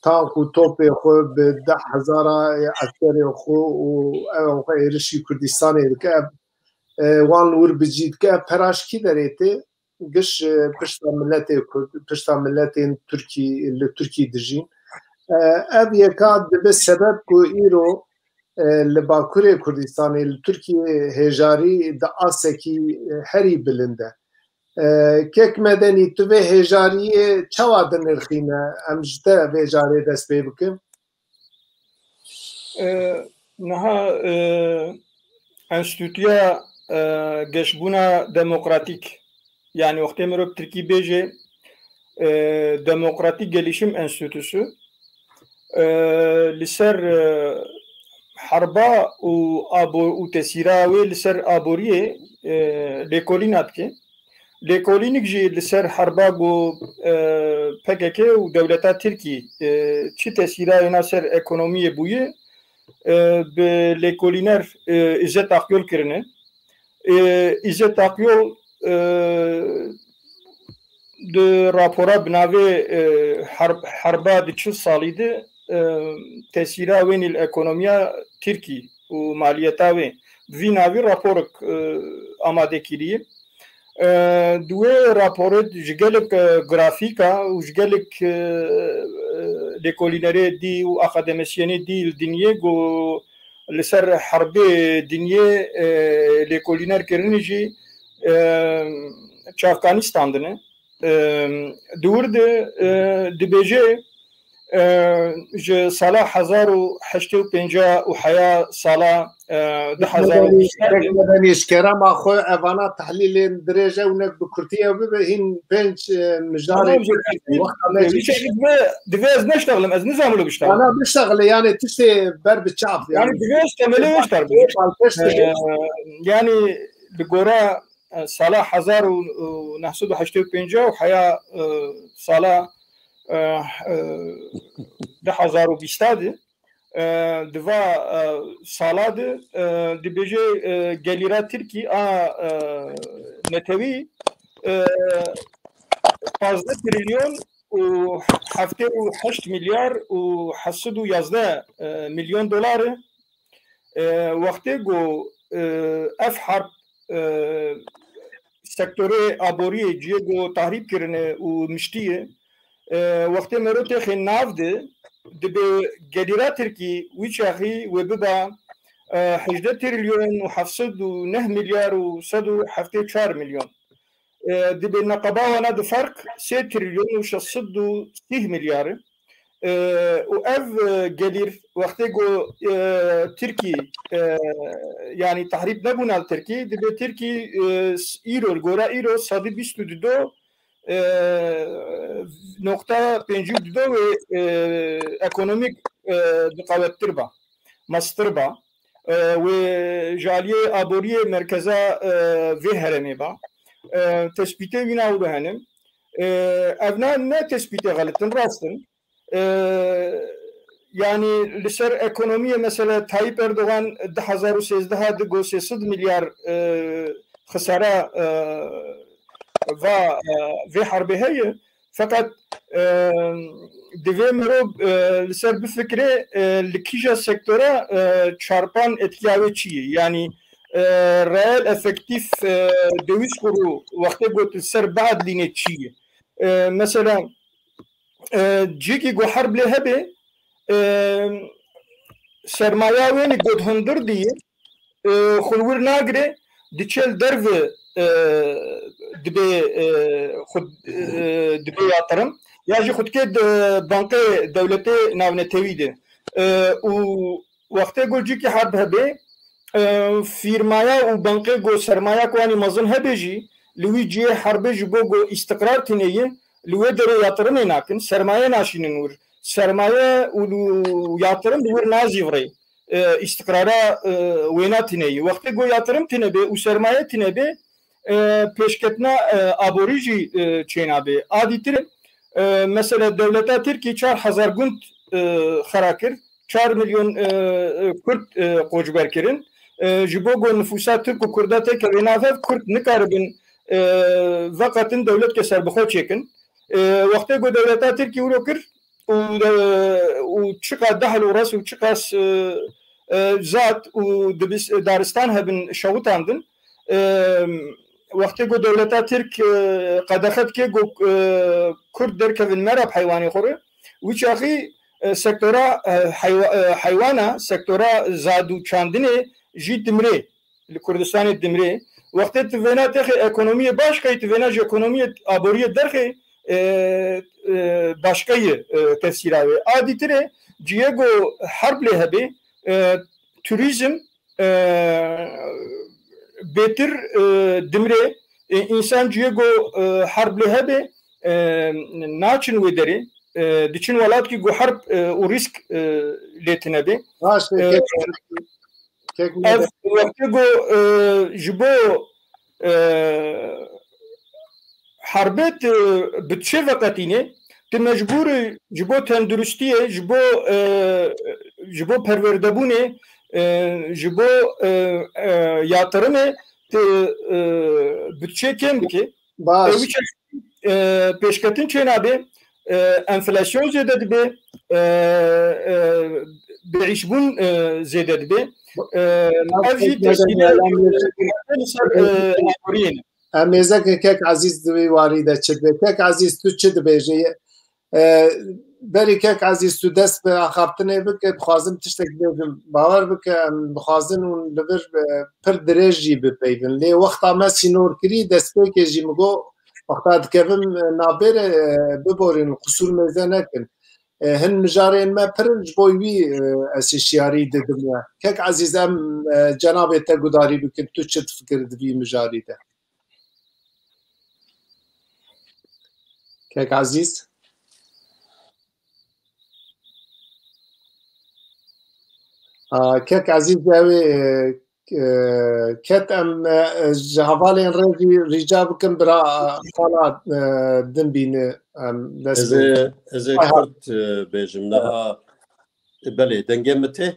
tank û topê xwe, bi deh hezara eskerê xwe û ew xwe êrişî Kurdistanê dike. Ev, e, wan li wir bi cî dike. Ev pera ji kî derê tê? Giş, e, pişta miletê Kurd, pişta miletên Tirkî, li Tirkî dijîn. E, ev yeka dibe sebeb ku îro, e, li Bakurê Kurdistanê, li Tirkiyê hêjarî di asekî, e, herî bilind e. E, kek Medenî, tu vê hêjariyê çawa dinirxîne? Em ji te vê carê dest pê bikin. E, niha, e, Enstîtuya, e, Geşbûna Demokratîk, yani wextê mirov tirkî bêje, e, Demokratik Gelişim Enstitüsü, e, li ser, e, herba û abo-, û tesîra wê li ser aboriyê, e, lêkolîna dike. Lêkolînik jî li ser herba ku, e, P K K û dewleta Tirkî, e, çi tesîra wêna ser ekonomiyê bûye, e, bi lêkolîner, e, Îzzet Akyol kirine. E, Îzzet Akyol, e, di rapora bi navê, e, herb-, herba di çil salî de, e, tesîra wê nî li ekonomiya Tirkî û maliyeta wê, bi vî navî raporek, e, amade kiriye. E, di wê raporê de ji gelek, e, grafîka û ji gelek, e, e, lêkolînerê dî û akademîsyenê dî li dinyê ku li ser herbê dinyê, e, lêkolîner kirinî jî, e, çavkanî standine. E, di wir de, e, dibêje, e, ji sala hezar û heştê û pêncî û heya sala, e, du hezar û bîst. Kek Medenî, ji kerema xwe evana tehlîlên dirêj ew nek bi kurtî ew bibe, hîn pênc, e, mijarê. Tamam, ji kurtî, wexta me jî. Wî çaxî divê, divê ez neştexlim, ez nizanim wilo biştexlim. Ana biştexile, yani tiştê ber bi çav, yani. Yani divê ez temelê wê ji te re bibim. Balkêş dibê. E, yani li gora, e, sala hezar û neh sed û heştê û pênc û heya, e, sala, e, e, du hezar û bîst de, e, di va, e, sala de, e, dibêje, e, gelîra Tirkî a, e, netewî, e, pazdeh trilyon û heftê û heşt milyar û heft sed û yazdeh, e, milyon dolar e. E, wextê ku, e, ev herb, e, sektorê aboriyê ciyê ku tahrîb kirine û miştiye, e, wextê mero têxê nav de, dibe gelîra Tirkî wî çaxî wê biba, e, hejdeh trilyon û heft sed û neh milyar û sed û heftê û çar milyon. E, dibe neqeba wana di ferq sê trilyon û şeş sed û sîh milyar e. E, û ev, e, gelîr wextê ku, e, Tirkî, e, yanî tahrîb nebûna li Tirkî, dibe Tirkî, e, s-, îro, li gora îro sedî bîst û du, e, noqta pêncî û du wê, e, ekonomîk, e, diqewettir ba, mestir ba. E, wê ji aliyê aboriyê merkeza, e, vê herêmê ba. E, tespîtê wîna wilo hene. E, ev ne, ne tespîtê xelit in, rast in. E, yanî li ser ekonomiyê mesela Tayyip Erdogan du hezar û sêzdeh de got sê sed milyar, e, xisara, e, va, e, vê herbê heye. Feqet, e, divê mirov, e, li ser bifikire, e, li kîja sektora, e, çarpan etkiya wê çi ye? Yanî, e, reel efektîf, e, döviz kuru wextê got li ser biedlîne çi ye? E, mesela, e, cihekî ku herb lê hebe, e, sermaya wê nî got hundir diye, e, xwe li wir nagire, diçe li derve, e, dibe, e, xwe, e, dibe yatirim. Ya jî xwe dike di bankê dewletê navnetewî de. E, û wextê ku cihekî herb hebe, e, fîrmaya û bankê ku sermaya ku anî mezin hebe jî, li wî cihê herbê ji bo ku îstiqrar tîne ye, li wê derê yatirimê nakin, sermaye naşînin wir. Sermaye û li-, yatirim li wir nazîvirê, e, îstiqrara, e, wêna tine ye. Wextê ku yatirim tine be û sermaye tine be, e, pêşketina, e, aborî jî, e, çênabe. A dîtir e, e, mesela dewleta Tirkî çar hezar gund, e, xera kir, çar milyon, e, e, Kurd, e, koçber kirin. E, ji bo ku nifûsa Tirk û Kurda têkeve nav hev, Kurd nikaribin, e, veqetin dewletke serbixwe çêkin. E, wextê ku dewleta Tirkî wilo kir û de-, û çiqas dehl û res û çiqas, e, e, zat û dibis-, daristan hebin şewitandin. E, wextê ku dewleta Tirk, e, qedexe dike ku, e, Kurd derkevin mera bi heywanê xwe re, wî çaxî, e, sektora, e, heywa-, e, heywana, sektora zad û çandinê jî dimrê. Li Kurdistanê dimrê. Wextê tu vêna texê ekonomiyê başkayî, tu vêna ji ekonomiyê aboriyê derxê, e, e, başkayî, e, tefsîra wê. A dîtirê ciyê ku herb lê hebê, e, turîzm, e, bêtir, e, dimrê, e, însan ciyê ku, e, herb lê hebê, e, naçin wê derê, e, diçin welatkî ku herb, e, û rîsk, e, lê tine bê. Baş e, e, kek, kek ev wextê ku, e, ji bo, e, herbê tu bi çi veqetînê, tu mecbûr î ji bo tenduristiyê, ji bo, e, ji bo perwerdebûnê, e, ji bo, e, e, yatirimê tu, e, budçe kêm dikî. Baş. E, wî çeşt, e, pêşketin çênabe, e, enflasyon zêde dibe, e, e, biîşbûn, e, zêde dibe. E, ev jî tesîrê li ser, e, aboriyê ne. Em êzekin kek Ezîz di wî warî de çi dibe. Kek Ezîz, tu çi dibêjî? E, berî kek Ezîz tu dest bi axaftinê bike, dixwazim tiştek bêjim. Bawer bike, em dixwazin hûn li vir, e, pir dirêj jî bipeyvin. Lê wexta me sînorkirî, destpêkê jî min got, wexta dikevim, e, navbêre, e, biborîn, qisûr mêze nekin. E, hin mijarên me pir in, ji bo wî, e, ez hişyarî didim we. Kek Ezîz, em, e, cenabê te gudarî bikin, tu çi difikir di vî mijarî de? Kek Ezîz. A, Kek Ezîz, ew ê, e, e, ket em, e, ji hevalên rê jî rica bikim bira, e, xala, e, din bîne, em, dest Ez ê, ez ê Hay hay. kurt, e, bêjim. Niha, e, belê, dengê min tê?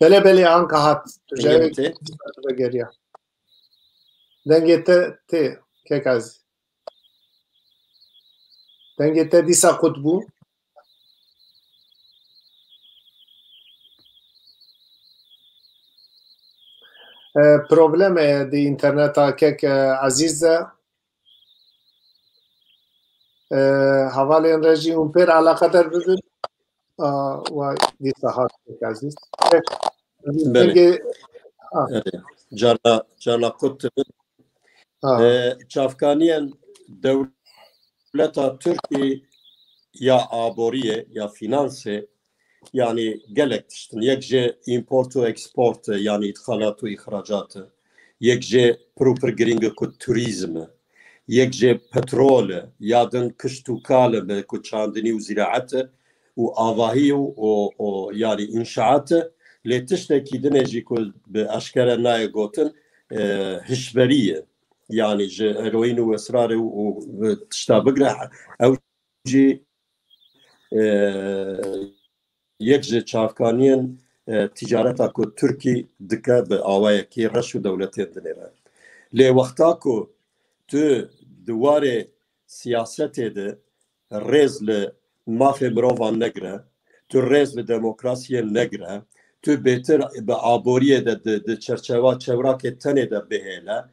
Belê, belê, anka hat. Tu Dengê min jê tê? vegeriya. Dengê te tê, Kek Ezîz. Dengê te dîsa qut bû. E, probleme di interneta Kek, e, Ezîz de. E, hevalên rê jî hûn pêr eleqedar bibin. A, wa dîsa hat Kek Ezîz. Kek Ezîz, Belê. dengê, a. Erê. Carna, carna qut dibin. Aha. E, çavkaniyên dewleta Tirkî ya aboriyê, ya fînansê, yanî gelek tişt in. Yek jê împort û eksport e, yanî îdxalat û îxracat e. Yek jê pir û pir girîng e ku turîzm e. Yek jê petrol e, ya din kişt û kal e, ku çandinî û zîraet e û avahî û, û, û, yanî înşaat e. Lê tiştekî dinê jî ku bi eşkere nayê gotin, e, hişberî ye. Yanî ji heroîn û esrarê û, û tişta bigre, ew jî, e, yek ji çavkaniyên, e, ticareta ku Tirkî dike bi awayekî reş û dewletên dinê re. Lê wexta ku tu di warê siyasetê de rêz li mafê mirovan negire, tu rêz li demokrasiyê negire, tu bêtir bi aboriyê de di, di çerçeva çewrakê tenê de bihêle,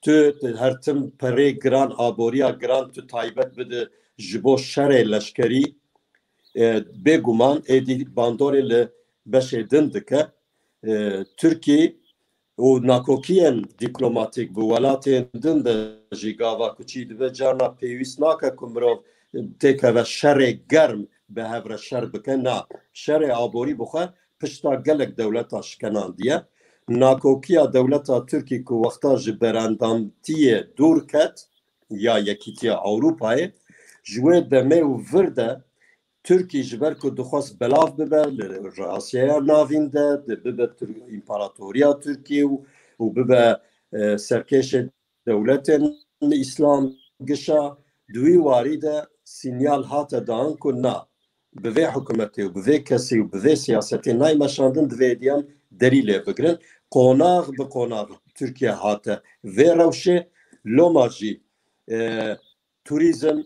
tu, tu her tim perê giran, aboriya giran tu taybet bide ji bo şerê leşkerî, e, bêguman êdî bandorê li beşê din dike. E, Tirkî û nakokiyên dîplomatîk bi welatên din de jî gava ku çî dibe, carna pêwîst nake ku mirov têkeve şerê germ bi hev re şer bike. Na, şerê aborî bi xwe pişta gelek dewleta şikenandiye. Nakokiya dewleta Tirkî ku wexta ji berendamtiyê dûr ket, ya Yekîtiya Ewropayê, ji wê demê û vir de Tirkî ji ber ku dixwest belav bibe li Asya ya Navîn de, di bibe Tir-, împaratoriya Tirkî û, û bibe, e, serkêşê dewletên Îslam gişa, di wî warî de sinyal hate dan ku na, bi vê hikûmetê û bi vê kesî û bi vê siyasetê nayê meşandin, divê êdî em derî lê bigirin. Qonax bi qonax Tirkiye hate vê rewşê, loma jî, e, turîzm,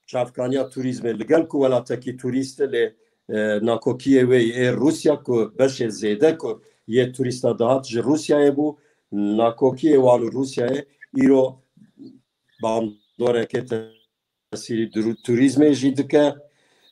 çavkaniya turîzmê li gel ku welatekî turîst e, lê, e, nakokiyê wê yê Rûsya ku beşê zêde ku yê turîsta dihat ji Rûsyayê bû, nakokiyê wan û Rûsyayê îro bandoreke tesîrî duru-, turîzmê jî dike.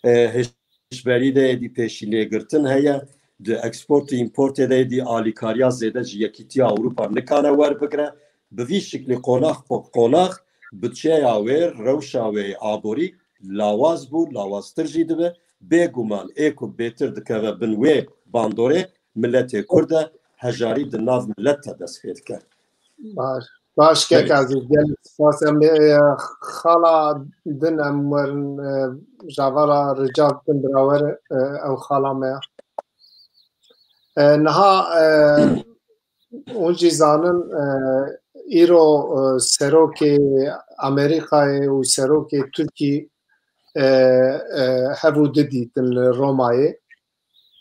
E, hişberî de êdî pêşîlêgirtin heye. Di eksport û împortê de êdî alîkariya zêde ji Yekîtiya Ewropa nikane werbigire. Bi vî şiklî qonax bi qonax budçeya wê, rewşa wê aborî lawaz bû, lawaztir jî dibe. Bêguman ê ku bêtir dikeve bin wê bandorê, miletê Kurd e, hejarî di nav milet de dest pê dike. Baş. Baş, kek Belê. Ezîz, gelek spas. Em ê, e, xala din em werin, e, ji hevala rica bikin bira were, e, ew xala me ya. E, niha, e, hûn jî zanin, e, îro, e, serokê Amerîkayê û serokê Tirkî e, e, hev û du dîtin li Romayê.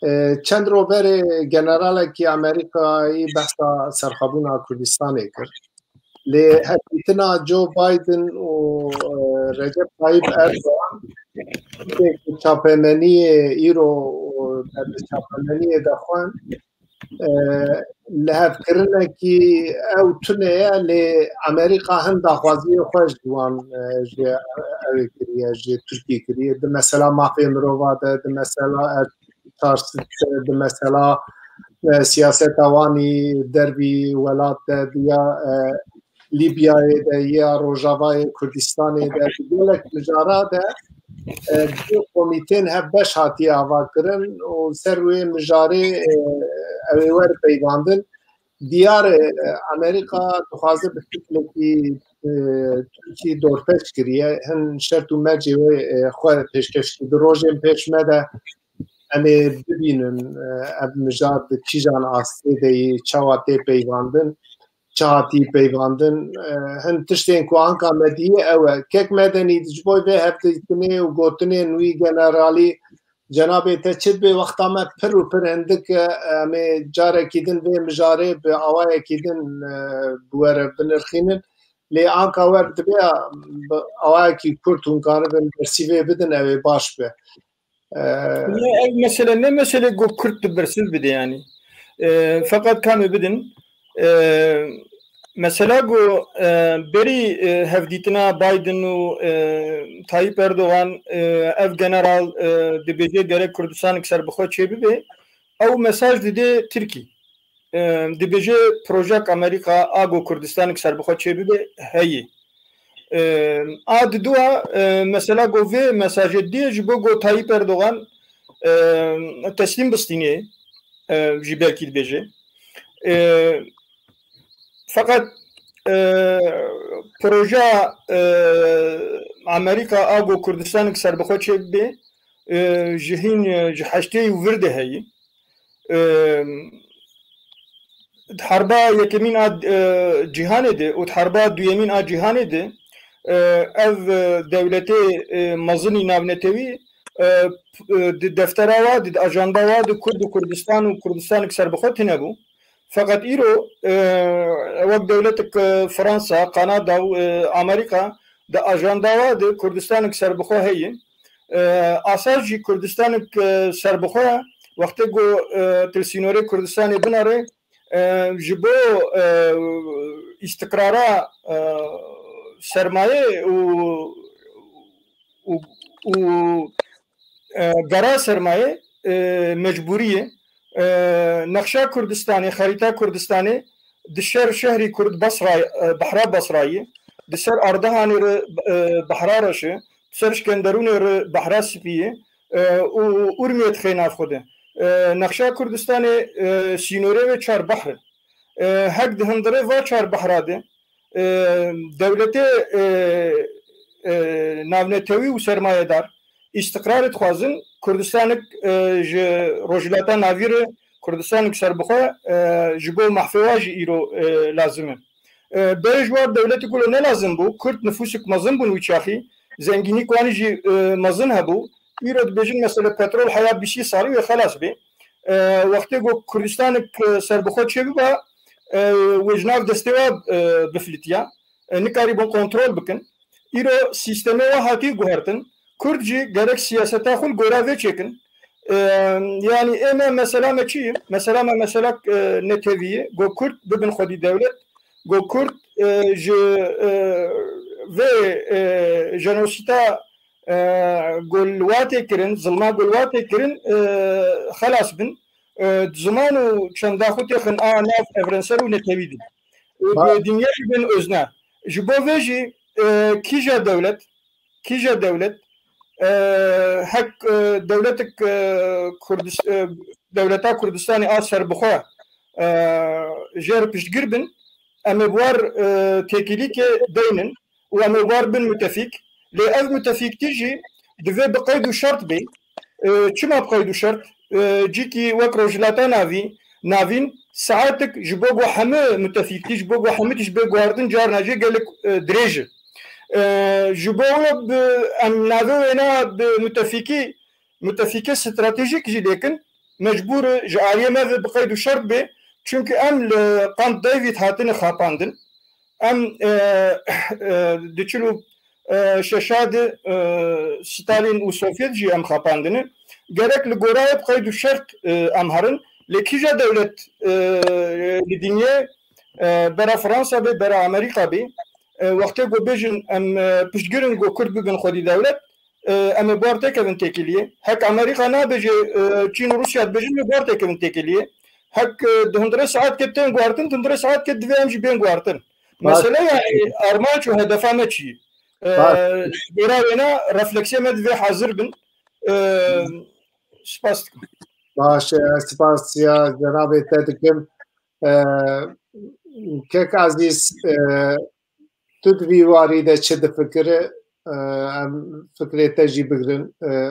E, çend roj berê generalekî Amerîkayî behsa serxwebûna Kurdistanê kir. Lê hevdîtina Joe Biden û, e, Recep Tayyip Erdogan, tiştê ku çapemeniyê îro, e, di çapemeniyê de xwend, e, lihevkirinekî ew tune ye, lê Amerîka hin daxwaziyê xwe ji wan, e, ji ew ê kiriye, ji Tirkiyê kiriye. Di mesela mafê mirova de, di mesela Erd-, Tarsit de, di mesela, e, siyaseta wanî dervî welat de, di ya, e, Lîbyayê de, ya Rojavayê Kurdistanê de, di gelek mijara de, e, du komîtên hevbeş hatiye avakirin û ser wê mijarê, e, ew ê wer peyvandin. Diyar e, Amerîka dixwaze bi fikreke, e, Tirkî dorpêç kiriye. Hin şert û mercê wê, e, xwe pêşkeş kir. Di rojên pêş me de em ê bibînin, e, ev mijar di kîjan astê de yî, çawa tê peyvandin, çi hatî peyvandin. E, hin tiştên ku anka me dî ew e. Kek Medenî, ji bo vê hevdîtinê û gotinên wî generalî, cenabê te çi dibê, wexta me pir û pir hindik e, em ê carekî din vê mijarê bi awayekî din, e, bi we re binirxînin. Lê anka we dibe bi awayekî kurt hûn karibin bersîvê bidin, ew ê baş be. E, Ne, ev mesele ne mesele ku kurt tu bersiv bide yanî. E, feqet kamê bidin. E, mesela ku, e, berî, e, hevdîtina Biden û, e, Tayyip Erdogan, e, ev general, e, dibêje gerek Kurdistanek serbixwe çêbibe. Ew mesaj dide Tirkî. E, dibêje projek Amerîka a ku Kurdistanek serbixwe çêbibe heye. E, a diduwa, e, mesela ku vê mesajê dê ji bo ku Tayyip Erdogan, e, teslîm bistînê, e, jî belkî dibêje. E, feqet, e, proja, e, Amerîka a ku Kurdistanek serbixwe çêbibe, e, ji hîn, e, ji heştê û vir de heye. E, di herba yekemîn a, e, cîhanê de û di herba duyemîn a cîhanê de, e, ev, e, dewletê, e, mezinî navnetewî, e, p-, e, di deftera wa de, di ajanda wa de Kurd û Kurdistan û Kurdistanek serbixwe tune bû. Feqet îro, e, wek dewletek, e, Fransa, Kanada û, e, Amerîka di ajanda wa de Kurdistanek serbixwe heye. E, asas jî Kurdistanek, e, serbixwe ye. Wextê ku, e, tu li sînorê Kurdistanê binere, e, ji bo, e, îstiqrara, e, sermayê û, û, û, e, gera sermayê, e, mecbûrî ye. E, nexşa Kurdistanê, xerîta Kurdistanê di ser şehrî Kurd Basra, e, Behra Basrayê, di ser Ardahanê re, e, Behra Reşê, di ser Şkenderûnê re Behra Spiyê, e, û Urmiyê dixê nav xwe de. E, nexşa Kurdistanê, e, sînorê wê çar behr in. E, hek di hundirê va çar behra de, e, dewletê, e, e, navnetewî û sermayedar îstiqrarê dixwazin, Kurdistanek, e, ji Rojhilata Navî re Kurdistanek serbixwe, e, ji bo mehfê wa jî îro, e, lazim e. E, berê ji war dewletek wilo ne lazim bû, Kurd nifûsek mezin bûn wî çaxî, zengînî wanî jî, e, mezin hebû. Îro dibêjin mesele petrol heya bîst salî wê xelas bê. E, wextê ku Kurdistanek, e, serbixwe çêbiba, e, wê ji nav destê wa, e, bifilitiya. E, nikarîbûn kontrol bikin. Îro sîstemê wa hatî guhertin. Kurd jî gerek siyaseta xwe li gora vê çêkin. E, yanî ê me mesela me çi ye? Mesela me mesela, e, netewî ye. Go Kurd bibin xwedî dewlet. Go Kurd, e, ji, e, vê, e, jenosîta, e, ku li wa tê kirin, zilma ku li wa tê kirin, e, xelas bin. E, ziman û çanda xwe têxin a nav evrensel û netewî din. Û Ba- dinya jî bên özne. Ji bo vê jî, e, kîja dewlet, kîja dewlet, e, hek, e, dewletek, e, Kurdis-, e, dewleta Kurdistanê a serbixwe, e, jê re piştgir bin, em ê bi war, e, têkilîkê deynin û em ê bi war bin mutefîk. Lê ev mutefîktî jî divê bi qeyd û şert bê. E, çima bi qeyd û şert? E, cîkî wek Rojhilata Navî, Navîn, saetek ji bo ku hemû mutefîktî, ji bo ku hemû tişt bê guhardin, carna jê gelek, e, dirêj e. E, ji bo wê bi, em navê wêna bi mutefîkî, mutefîkê stratejîk jî lêkin, mecbûr e ji aliyê me ve bi qeyd û şert bê, çunku em li Camp David hatine xapandin. Em, e, e, di çil û, e, şeşa de, e, Stalin û Sovyet jî em xapandine. Gerek li gora wê bi qeyd û şert, e, em herin. Lê kîja dewlet, e, li dinyê, e, bera Fransa bê, bera Amerîka bê, e, wextê ku bêjin em, e, piştgirin ku Kurd bibin xwedî dewlet, e, em ê bar têkevin têkiliyê. Hek Amerîka nabêje, e, Çîn û Rûsya dibêjin, em ê bar têkevin têkiliyê. Hek, e, di hundirê saetkê tên guhartin, di hundirê saetkê divê em jî bên guhartin. Baş. Mesele, yani, armanc û hedefa me çi ye? E, Baş. Gora wêna refleksiya me divê hazir bin. E, spas dikim. Baş, e, spas ya cenabê te dikim. E, kek Azîz, e, tu di vî warî de çi difikire? E, em fikrê te jî bigirin. E,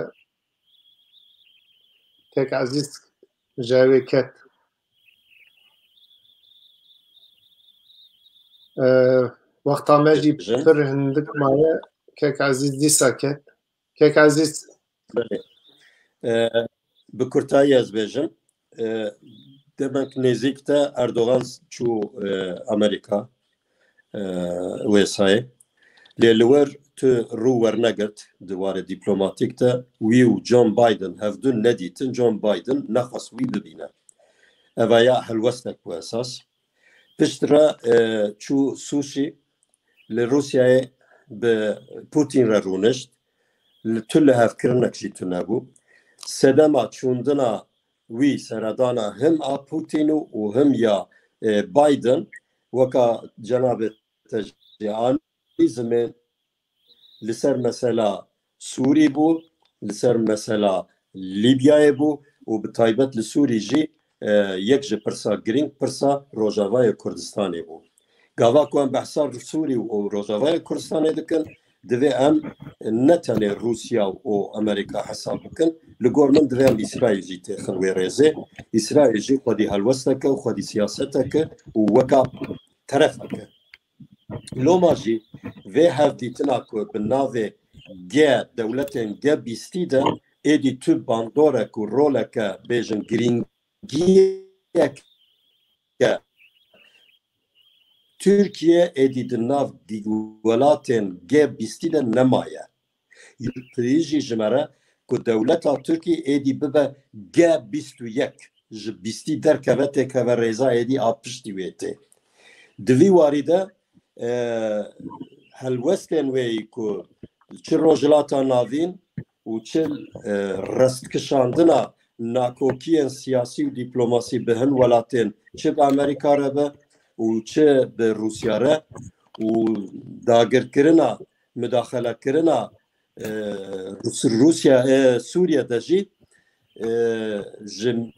kek Azîz ji ew ê ket. E, wexta me jî Bêje. Pir hindik maye. Kek Azîz dîsa ket. Kek Azîz. Belê. E, bi kurtayî ez bêjim. E, demek nêzîk de Erdogan çû, e, Amerîka, e, wê sayê. Lê li wir tu rû wernegirt di warê dîplomatîk de, wî û John Biden hevdû nedîtin, John Biden nexwest wî bibîne. Eva ya helwestek bû esas. Piştre, e, çû Sûçî, li Rûsyayê bi Putin re rûnişt, li tu lihevkirinek jî tune bû. Sedema çûndina wî seredana him a Putin û, û him ya, e, Biden, weka cenabê te jî anî zimên, li ser mesela Sûrî bû, li ser mesela Lîbyayê bû û bi taybet li Sûrî jî, e, yek ji pirsa girîng, pirsa Rojavayê Kurdistanê bû. Gava ku em behsa Sûrî û Rojavayê Kurdistanê dikin, divê em ne tenê Rûsya û Amerîka hesab bikin. Li gor min divê em Îsraîl jî têxin wê rêzê. Îsraîl jî xwedî helwestek e û xwedî siyasetek e û weka terefek e. Loma jî vê hevdîtina ku bi navê G, dewletên G bîstî de êdî tu bandorek û roleke bêjin girîngiyeke Tirkiye êdî di nav di-, welatên G bîstî de nemaye. Yirtî jî ji me re ku dewleta Tirkî êdî bibe G bîst û yek, ji bîstî derkeve, têkeve rêza êdî a piştî wê tê. Di vî warî de, e, helwestên wê yî ku çi Rojhilata Navîn û çi, e, restkişandina nakokiyên siyasî û dîplomasî bi hin welatên, çi bi Amerîka re be û çi bi Rûsya re û dagirkirina, mudaxelekirina, e, Rûs-, Rûsya, e, Sûriye de jî, e, ji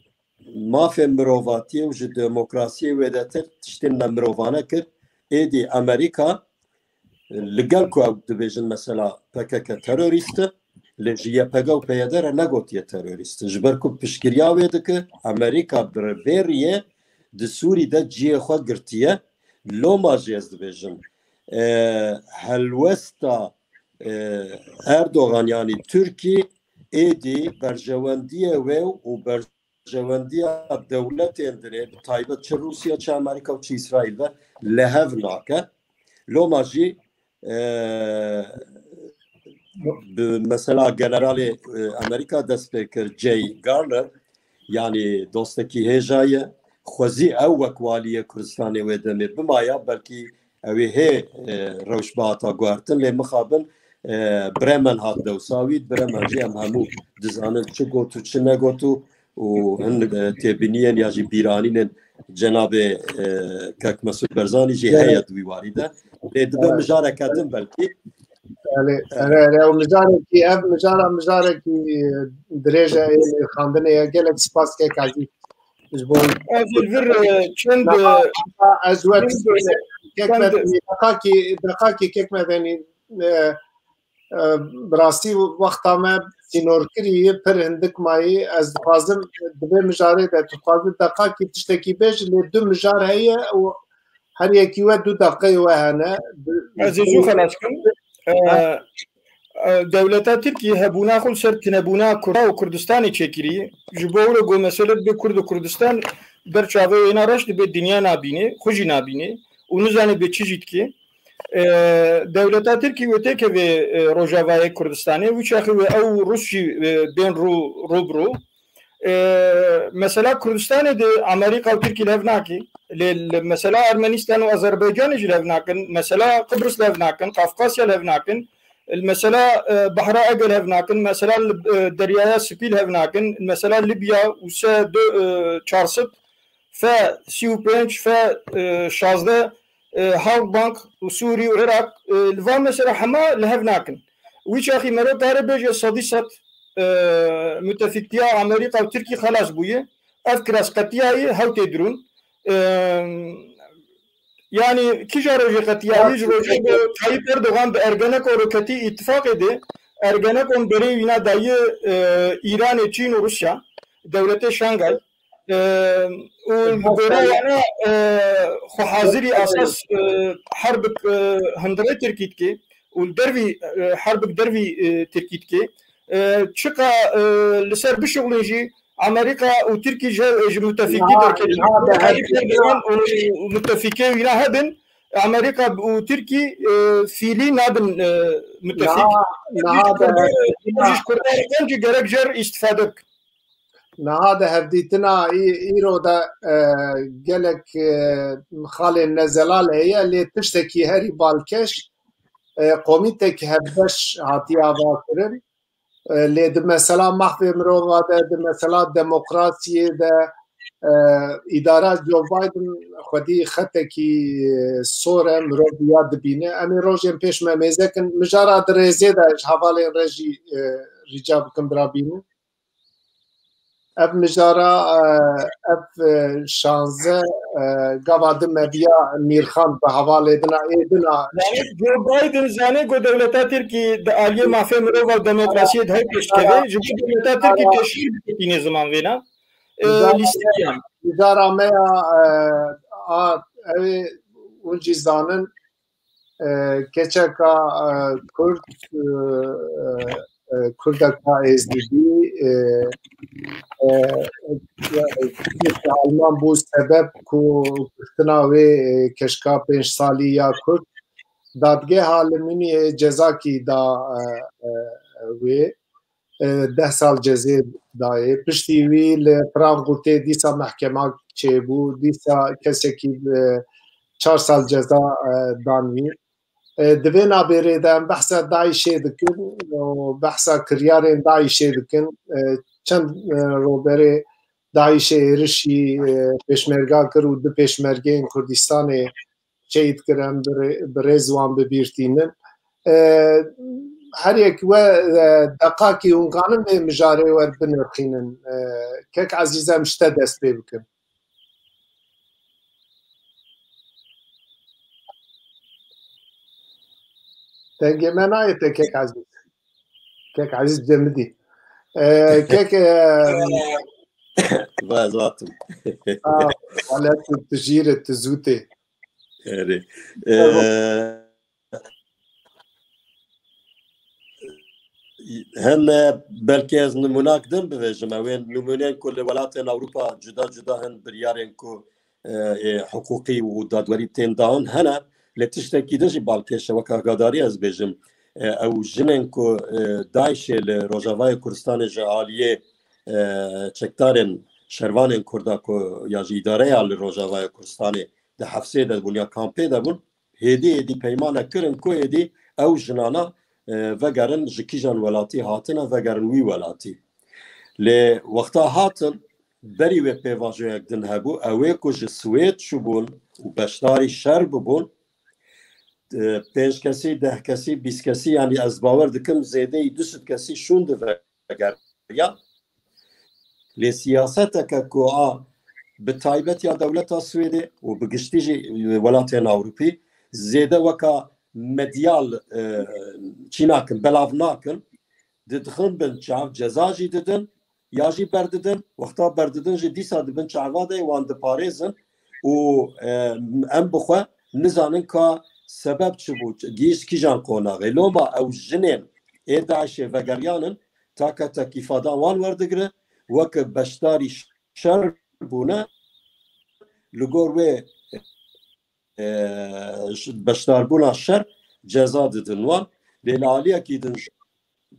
mafê mirovatiyê û ji demokrasiyê wêdetir tiştên nemirovane kir. Êdî Amerîka, li gel ku ew dibêjin mesela P K K terorîst e, lê ji Y P G û P Y D re negotiye terorîst e. Ji ber ku piştgiriya wê dike, Amerîka bi vê riyê di Sûrî de cihê xwe girtiye. Loma jî ez dibêjim, e, helwesta, e, Erdogan, yanî Tirkî, êdî berjewendiyê wê û berjewendiya dewletên dinê, bi taybet çi Rûsya, çi Amerîka û çi Îsraîl ve li hev nake. Loma jî, e, bi mesela generalê, e, Amerîka dest pê kir, Jay Garner, yanî dostekî hêja ye, xwezî ew wek waliyê Kurdistanê wê demê bimaya, belkî ew ê hê, e, rewş bihata guhertin, lê mixabin, e, Bremen hat dewsa wî, Bremen jî em hemû dizanin çi got û çi negot û, û hin, e, têbîniyên ya jî bîranînên cenabê, e, kek Mesûd Berzanî jî Evet. heye di wî warî de. Lê dibe Evet. mijareke din belkî. Belê, Evet. erê, erê, ew mijarekî, ev mijara mijarekî, e, dirêj e, ê xandinê ye. Gelek spas kek Ezîz. Ji bo Ez li vir, e, çend, Niha, e, niha ez we çend, kek çend Medenî, deqakî, deqakî kek Medenî, e, e, bi rastî wexta me sînorkirî ye, pir hindik mayî. Ez dixwazim di vê mijarê de tu dixwazî deqakî tiştekî bêjî, lê du mijar heye û her yekî we du deqeyê we hene. Bi-, Ez ê zû xelas kim. E, e, dewleta Tirkî hebûna xwe li ser tinebûna Kurda û Kurdistanê çêkirî. Ji bo wilo ku mesele dibe Kurd û Kurdistan ber çavê wêna reş dibe, dinya nabîne, xwe jî nabîne û nizane bê çi jî dike. E, dewleta Tirkî wê têkeve, e, Rojavayê Kurdistanê, wî çaxî wê ew Rûs jî, e, bên rû, rû bi rû. E, mesela Kurdistanê de Amerîka û Tirkî li hev nake. Lê li mesela Ermenistan û Azerbaycanê jî li hev nakin. Mesela Qibris li hev nakin. Kafkasya li hev nakin. Li mesela, e, Behra Ege li hev nakin. Mesela li, e, Deryaya Spî li hev nakin. Mesela Libya û se du, e, çar sed fe sî û pênc fe, e, şazdeh, e, Halkbank û Sûrî û Iraq, e, li van mesela hema li hev nakin. Wî çaxî mero kare bêje sedî sed, e, mutefîktiya Amerîka û Tirkî xelas bûye. Ev kiras qetiyayê hew tê dirûn. E, yanî kîja rojê qetiyayî ji rojê ku Tayyip Erdogan bi Ergenekon roketî îtifaqê de Ergenekon berê wîna daye, e, Îranê, Çîn û Rûsya, dewletê Şangay. E, û li gora wana, e, xwe hazirî asas, e, herbik, e, hundirê Tirkî dike û li dervî, e, herbik dervî, e, Tirkî dike. E, çiqa, e, li ser bişuxulin jî Amerîka û Tirkî ji, ji mutefîkî Niha, derketin. niha de Tayyip Erdogan û mutefîkê wîna hebin, Amerîka û Tirkî, e, fîlî nabin, e, mutefîk. Niha, niha de Kurdan, ji Kurdan jî gerek jer îstifade bikin. Niha de hevdîtina î-, îro de, e, gelek, e, xalên nezelal heye, lê tiştekî herî balkêş, e, komîtek hevbeş hatiye avakirin. E, lê di mesela mafê mirova de, di mesela demokrasiyê de, e, îdara Joe Biden xwedî xetekî, e, sor e, mirov ya dibîne. Em ê rojên pêş me mêze kin. Mijara di rêzê de ji hevalên re jî, e, rica bikim bira bînin. Ev mijara, e, ev, e, şanze, e, gava di me viya Mîrxan bi hevalê dina ê dina. Yani Joe Biden zane ku dewleta Tirkî di aliyê mafê mirov û demokrasiyê de her pêş dikeve, ji bo dewleta Tirkî teşhîr biketîne ziman vêna. E, Mijara, lîstiyan. Mijara me ya, e, a, ew ê hûn jî zanin, e, keçeka, e, Kurd, e, e, Kurdeka Êzidî, e, e, e, Alman bû sebeb ku kuştina wê, e, keçika pênc salî ya Kurd, dadgeha li Münihê cezakî da, e, e, wê. E, deh sal cezê dayê. Piştî wî li Frankfurtê dîsa mehkema çêbû, dîsa kesekî, e, çar sal ceza, e, dan wî. E, di vê navbêrê de em behsa DAIŞê dikin û behsa kiryarên DAIŞê dikin. E, çend, e, roberê DAIŞê êrişî, e, pêşmerga kir û du pêşmergeyên Kurdistanê şehîd kirin, bi rê-, bi rêz wan bi bîr tînin. E, her yek we, e, deqakî hûn kanin vê mijarê wer binirxînin. E, kek Ezîz, em ji te dest pê bikin. Dengê me nayê te kek Ezîz. Kek Ezîz Cemidî. E, kek, e, Va ez hatim. Ha, halet tu jî re tu zû tê. Erê. Tamam. E, hene belkî ez nimûnak din bivêjim. Ew ên nimûneyên ku li welatên Ewropa cuda cuda hin biryarên ku, e, ê, hiqûqî û dadwerî tên dan hene. Lê tiştekî din jî balkêş e, wek agadarî ez bêjim. E, ew jinên ku, e, DAIŞê li Rojavayê Kurdistanê ji aliyê, e, çekdarên şervanên Kurda ku ya ji îdareya li Rojavayê Kurdistanê di hefsê de bûn ya kampê de bûn, hêdî hêdî peymanek kirin ku hêdî ew jinana, e, vegerin ji kîjan welatî hatine, vegerin wî welatî. Lê wexta hatin, berî wê pêvajoyek din hebû, ew ê ku ji Swêd çûbûn û beşdarî şer bibûn, e, pênc kesî, deh kesî, bîst kesî, yanî ez bawer dikim zêdeyî du sed kesî şûn divegeriya. Lê siyaseteke ku a bi taybet ya dewleta Swêdê û bi giştî jî welatên Ewropî zêde weka medyal, e, çî nakin, belav nakin, didixin bin çav, ceza jî didin, ya jî berdidin, wexta berdidin jî dîsa di bin çava de wan diparêzin û, e, em bi xwe nizanin ka sebeb çi bû? Gihîşt kîjan qonaxê? Loma ew jinên ê DAIŞê vegeriyan in, take tekîfadan wan werdigire, weke beşdarî şer bûne, li gor wê, e, beşdarbûna şer ceza didin wan. Lê li aliyekî din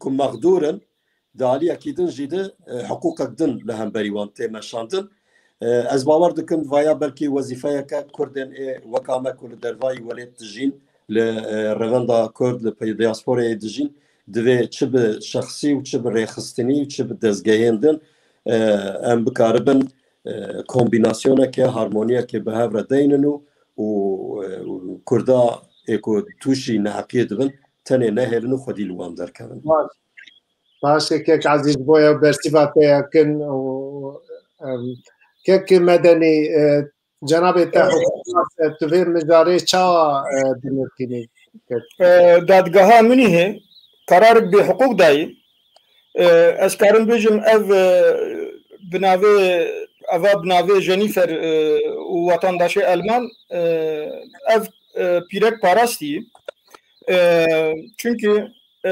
ku mexdûr in, di aliyekî din jî de, e, hiqûqek din li hemberî wan tê meşandin. E, ez bawer dikim vaya belkî wezîfeyeke Kurdên ê weka me ku li dervayî welêt dijîn, li, e, revenda Kurd, li pey diasporayê dijîn, divê çi bi şexsî û çi bi rêxistinî û çi bi dezgehên din, e, em bikaribin, e, kombînasyoneke, harmoniyeke bi hev re deynin û, û, e, Kurda ê ku tûşî neheqiyê dibin, tenê nehêlin û xwedî li wan derkevin. Baş. Baş e, kek Ezîz, boya bersîva te yakin û, em, kek Medenî, e, cenabê te, e, hukuknase, tu vê mijarê çawa, e, dinirxînî? E, dadgeha Munîhê qerarik bê hiqûq dayî. E, ez karim bêjim ev, e, bi navê, eva bi navê Jennifer, e, û wetandaşê Elman, e, ev, e, pîrek parastî. E, çunkî, e,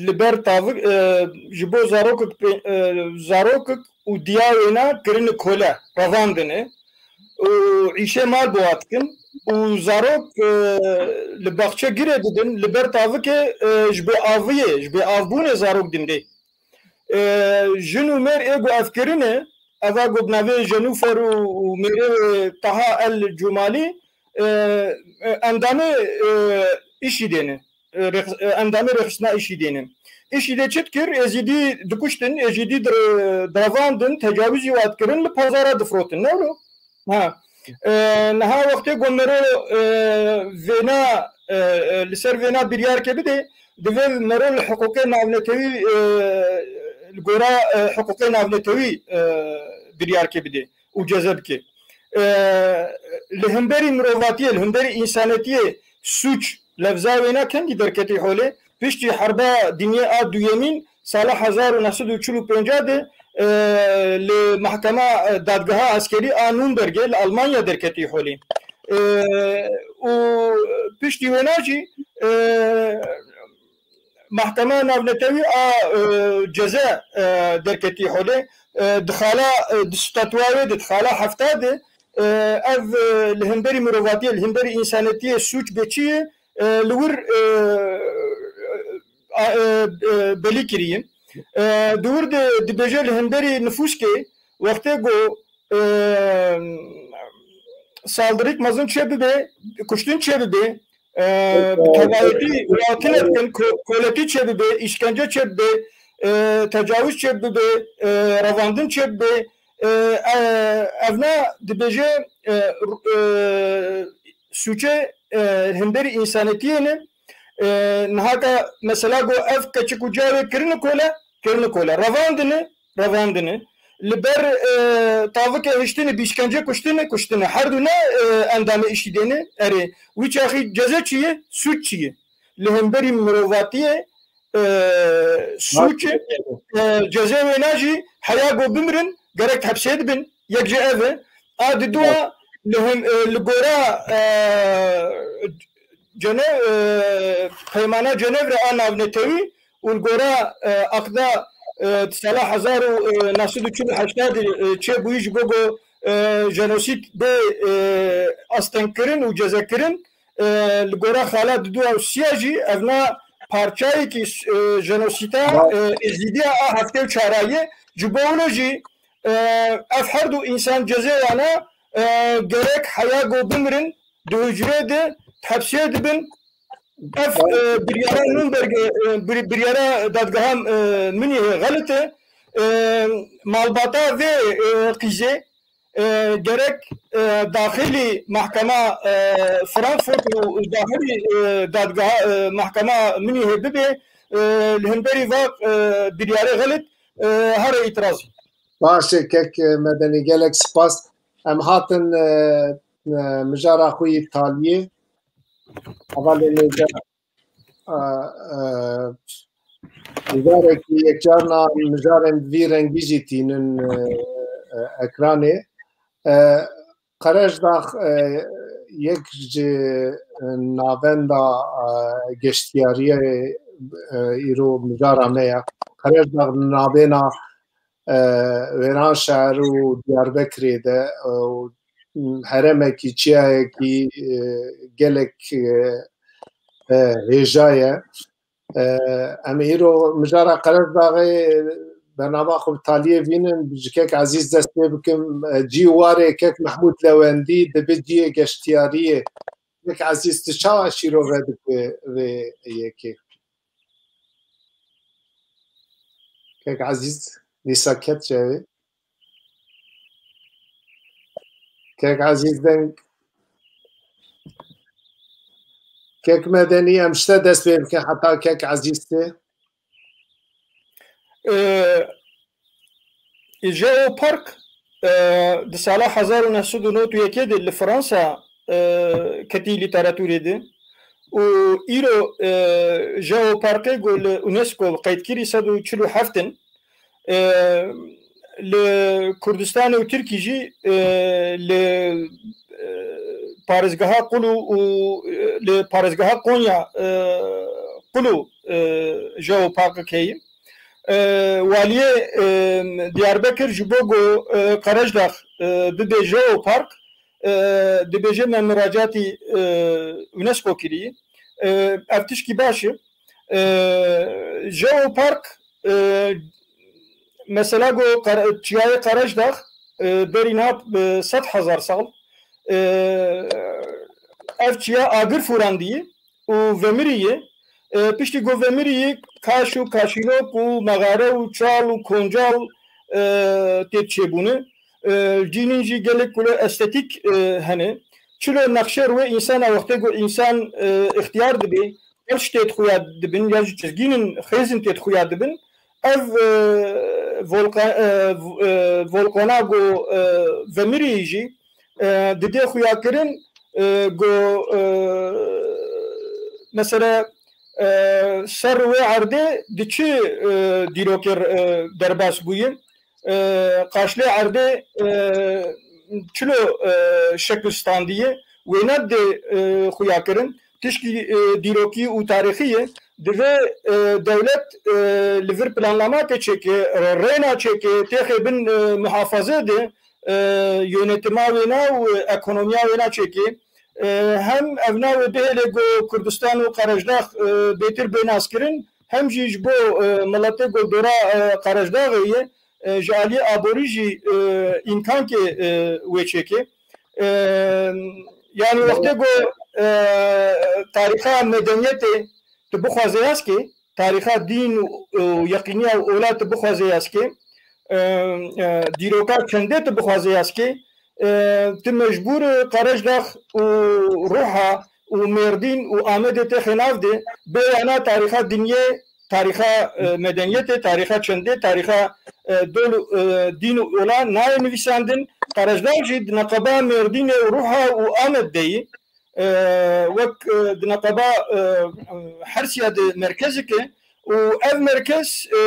li ber tavik, e, ji bo zarokek pê-, e, zarokek û diya wêna kirine kole, revandine û îşê mal bi wa dikin û zarok, e, li baxçe girê didin, li ber tavikê, e, ji bê aviyê, ji bê avbûnê zarok dimrê. E, jin û mêr ê ku ev kirine, eva ku bi navê Jenûfer û, û mêrê wê Taha El Cumalî, e, e, endamê, e, îşî dêne. E, rêx-, e, endamê rêxistina îşî dêne. Îşî dê çi dikir? Êzîdî dikuştin, êzîdî dir-, direvandin, tecawizî wa dikirin, li pazara difrotin. Ne wilo? Ha. E, niha wextê ku mero, e, vêna, e, e, li ser vêna biryarke bide, divê mero li hiqûqê navnetewî, e, li gora, e, hiqûqê navnetewî, e, biryarke bide û ceze bike. E, li hemberî mirovatiyê, li hemberî însanetiyê sûc lefza wêna kengî derketî holê. Piştî herba dinyê a duyemîn, sala hezar û neh sed û çil û pênc de, e, li mahkema, e, dadgeha eskerî a Nûnbergê li Almanya derketî holê. E, û piştî wêna jî, e, mahkema navnetewî a, e, ceze, e, derketî holê. E, di xala, e, di statûya wê de, di xala hefta de, e, ev, e, li hemberî mirovatiyê, li hemberî însanetiyê sûc bê çi ye, e, li wir, e, a, e, e, belî kiriye. E, di wir de dibêje li hemberî nifûskê, wextê ku, e, saldırıyk mezin çê bibe, kuştin çê bibe, e, bi tevayetî watine bikin, ko-, koletî çê bibe, îşkence çê bibe, e, tecawiz çê bibe, e, revandin çê bibe, e, e, evna dibêje, e, r-, e, sûcê, e, hemberî însanetiyê ne. E, niha ka mesela ku ev keçik û cawê kirine kole, kirine kole. Revandine, revandine. Li ber, e, tavikê hiştine, bi îşkence kuştine, kuştine. Her du ne, e, endamê îşî dêne. Erê, wî çaxî ceze çi ye? Sûc çi ye? Li hemberî mirovatiyê, e, sûc, e, cezê wêna jî heya ku bimirin, gerek hepsê dibin. Yek ji ev e. A di dua li him-, e, li gora, e, Cene-, e, Peymana Cenevre a navnetewî û li gora, e, aqda, e, di sala hezar û neh sed û çil û heşt de, e, çêbûyî ji bo ku, e, jenosîd bê, e, astengkirin û cezekirin, e, li gora xala di dua û siya jî evna parçayekî, e, jenosîda, e, Êzîdiya a heftê û çara ye. Ji bo wilo jî, e, ev her du însan cezê wana, e, gerek heya ku bimirin, di hucrê de hepsê dibin. Ev, e, biryara Nürnberg, e, bir-, biryara dadgeha, e, Münihê xelit e. E, malbata vê, e, qîzê, e, gerek, e, daxilî mahkema, e, Frankfurt û daxilî, e, dadgeha, e, mahkema Münihê bibe, e, li hemberî va, e, biryarê xelit, e, here îtirazî. Baş e, kek Medenî, gelek spas. Em hatin, e, e, mijara xwe yî taliyê. Hevalê nêze, e, e, mijarekî yekcarna mijarên vî rengî jî tînin, e, e, ekranê. E, Qerejdax, e, yek ji navenda, e, geştiyariyê, e, îro mijara me ye. Qerejdax navêna, e, Wêranşehir û Diyarbekirê de, e, û herêmekî, çiyayekî, e, gelek, e, e, hêja ye. E, em îro mijara Qerejdaxê bernama xwe bi taliyê vînin, ji kek Ezîz dest pê bikim. E, cî warê kek Mehmûd Lewendî dibe ciyê geştiyariyê. Kek Ezîz, tu çawa şîrove dike vê yekê? Kek Ezîz dîsa ket çavê. Kek Ezîz deng. Kek Medenî, em ji te dest pê bikin heta kek Ezîz tê. Ee, Jeopark, e, di sala hezar û neh sed û nod û yekê de li Fransa, e, ketî lîteratûrê de û îro, e, Jeoparkê ku li UNESCO qeyd kirî sed û çil û heft in, e, li Kurdistanê û Tirkî jî, e, li, e, parêzgeha Qulû û, e, li parêzgeha Konya, e, Qulû, e, Jeoparkek heye. E, waliyê, e, Diyarbekir ji bo ku, e, Qerejdax, e, bibe Jeopark, e, dibêje me muracatî, e, UNESCO kirî. E, ev tişkî baş e. E, Jeopark, e, mesela ku Qer-, çiyayê Qerejdax, e, berî niha, e, sed hezar sal, e, ev çiya agir fûrandî û vemirî ye. E, piştî ku vemirî ye, kaş û kaşînok û mexare û çal û koncal, e, tê çêbûne. E, cînin jî gelek kule estetîk, e, hene. Çilo nexşer wê însana wextê ku însan, e, ixtiyar dibe, ev tiştê xuya dibin, ya jî çizgînin xêzin tê xuya dibin. Ev, e, volka-, e, v-, e, volkana ku, e, vemirî jî, e, didê xuya kirin, e, ku, e, mesela, e, ser wê erdê di çi, e, dîrokê, e, derbas bûye? E, qaşlê erdê, e, çilo, e, şekil standiye, wêne dê, e, xuya kirin. Tişkî, e, dîrokî û tarîxî ye. Divê, e, dewlet, e, li vir planlamakê çêke, rêna çêke, têxê bin, e, muhafaze de, e, yönetima wêna û ekonomiya wêna çêke. E, hem ev navê bihêle ku Kurdistan û Qerejdax, e, bêtir bê naskirin, hem jî ji bo, e, miletê ku dora, e, Qerejdaxê ye, e, ji aliyê aborî jî, e, îmkankê, e, wê çêke. E, yanî wextê ku, e, tarîxa medeniyetê tu bixwaze yaskê, tarîxa dîn û, û yeqîniya û ola tu bixwaze yaskê, e, e, dîroka çendê tu bixwaze yaskê, e, tu mecbûr, e, Qerejdax û Ruha û Mêrdîn û Amedê têxê nav de, bê wana tarîxa dinyê, tarîxa, e, medeniyetê, tarîxa çendê, tarîxa, e, dol û, e, dîn û ola nayê nivîsandin. Qerejdax jî di neqeba Mêrdînê û Ruha û Amed de yî. E, wek, e, di neqeba, e, Hersiya de merkezek e û ev merkez, e,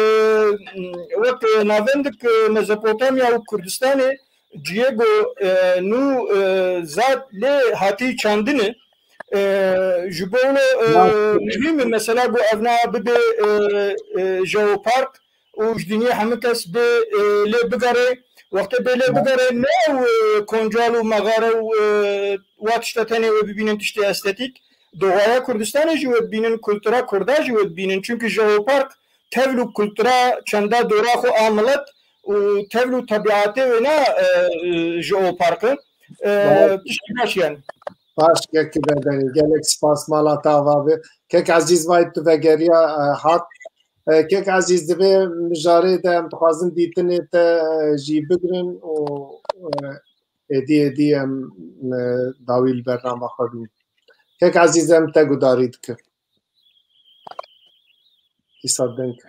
wek navendik, e, Mezopotamya û Kurdistanê ciyê ku, e, nû, e, zad lê hatî çandine. E, ji bo wilo, e, muhîm e mesela ku ev na bibe, e, e, jeopark û ji dinyê hemû kes bê, e, lê bigere. Wextê bê lê bigere ne ew, e, koncal û mexare û, e, wa tişta tenê wê bibînin tiştê estetîk. Doğaya Kurdistanê jî wê bibînin, kultura Kurda jî wê bibînin. Çünkü jeopark tevl û kultura çenda dora xwe a milet û tevl û tebiatê wê ne, e, jeopark e. E, tiştî baş yani. Baş, kek Bedenî, gelek spas, mala te ava be. Kek Ezîz vay tu vegeriya, e, hat. E, kek Ezîz, di vê mijarê de em dixwazin dîtinê te, e, jî bigirin û, e, êdî êdî em, e, dawî li bernama xwe bînin. Kek Ezîz, em te gudarî dikin. Îsa deng.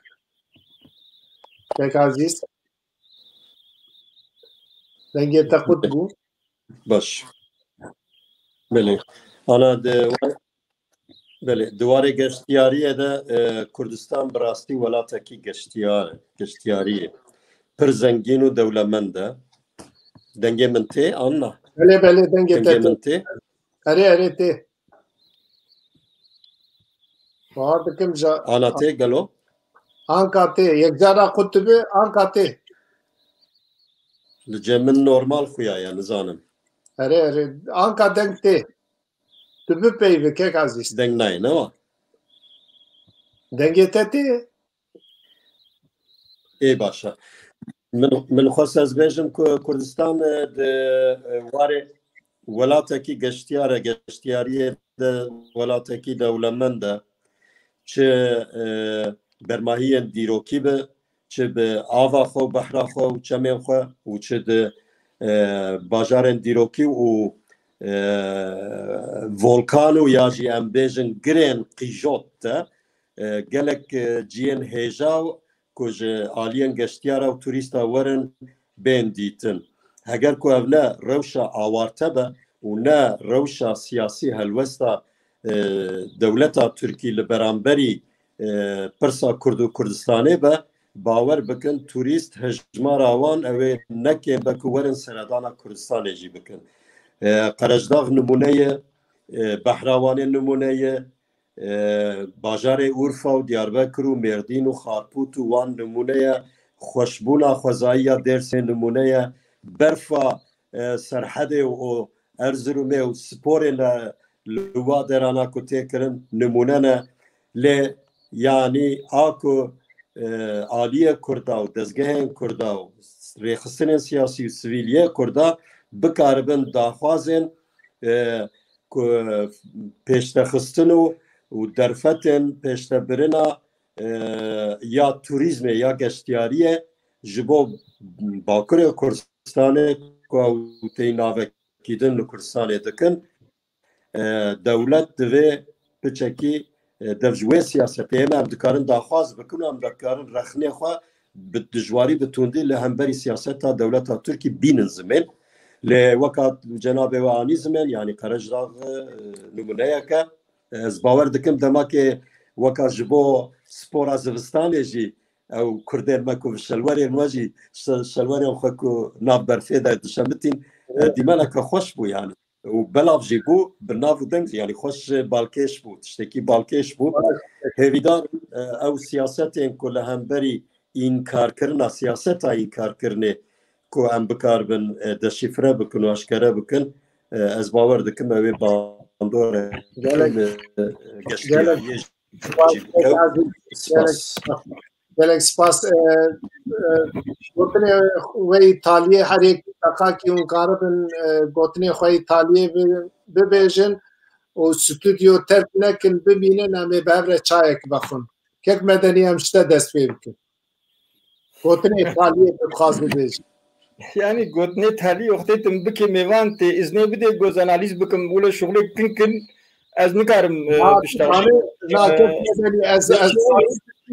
Kek Ezîz, dengê te qut bû. Baş. Belê. Ana de, belê, di warê geştiyariyê de, e, Kurdistan bi rastî welatekî geştiyar, geştiyariyê. Pir zengîn û dewlemend e. Dengê min tê, anna? Belê, belê, dengê te tê. Dengê min tê. Erê, erê, tê. Bahar dikim ja. Ana tê gelo? Anka tê. Yek cara xwe tu bi, anka tê. Li cem min normal xuya ya, nizanim. Erê, erê. Anka deng tê. Tu bi peyve kek Aziz. Deng nayê, ne wa? Dengê te tê. Ê baş e. Min, min xwest ez bêjim ku Kurdistan, e, di, e, warê welatekî geştiyar e, geştiyariyê de welatekî dewlemend e. Çi, e, bermahiyên dîrokî bi, çi bi ava xwe û behra xwe û çemên xwe û çi di, e, bajarên dîrokî û, e, volkan û ya jî em bêjin girên qîjot de, e, gelek, e, ciyên hêja ku ji aliyên geştiyara û turîsta werin bên dîtin. Heger ku ev ne rewşa awarte be û ne rewşa siyasî helwesta, e, dewleta Tirkî li beramberî, e, pirsa Kurd û Kurdistanê be, bawer bikin turîst hejmara wan ew ê nekêm be ku werin seredana Kurdistanê jî bikin. E, Qerejdax nimûne ye, e, Behra Wanê nimûne ye, e, bajarê Urfa û Diyarbekir û Mêrdîn û Xarpût û wan nimûne ye, xweşbûna xwezayî ya Dêrsê nimûne ye, berfa, e, Serhedê û, û Erzirumê û sporê li, li wa derana ku tê kirin nimûne ne. Lê yanî a ku, e, aliyê Kurda û dezgehên Kurda û rêxistinên siyasî û sivîliyê Kurda bikaribin daxwazên, e, ku pêştexistin û, û derfetên pêştebirina, e, ya turîzmê ya geştiyariyê ji bo Bakurê Kurdistanê ku ew tey navekî din li Kurdistanê dikin, e, dewlet divê piçekî, e, dev ji wê siyasetê em, em dikarin daxwaz bikin û em dikarin rexnê xwe bi dijwarî, bi tundî li hemberî siyaseta dewleta Tirkî bînin zimên. Lê weka cenabê we anî zimên, yanî Qerejdax, e, nimûneyek e. Ez bawer dikim dema ke weka ji bo spora zivistanê jî ew kurdên me ku bi şelwerên we jî şe-, şelwerên xwe ku nav berfê de dişemitîn, e, dîmeneke xweş bû yanî. Û belav jî bû, bi nav û deng jî, yanî xweş balkêş bû, tiştekî balkêş bû. Hêvîdar, e, ew siyasetên ku li hemberî înkarkirina, siyaseta înkarkirinê ku em bikaribin, e, deşîfre bikin û aşkere bikin, e, ez bawer dikim ew ê bandorek Gelek, e, geştiyariyê gelek jî bike. Spas. Gelek spas. E, e, gotinê we yî taliyê her yek deqakî hûn karibin, e, gotinê xwe yî taliyê bi-, bibêjin û stûdyo terk nekin, bimînin, em ê bi hev re çayek vexwin. Kek Medenî, em ji te dest pê bikin. Gotinê taliyê tu dixwaz bibêjî. Yanî gotinê talî wextê tu min bikê mêvan tê îznê bidê goz analîz bikim, wilo şuxulê kin kin ez nikarim, e, Ha, pişta. Tanê, na, E, kek Medenî, ez, ez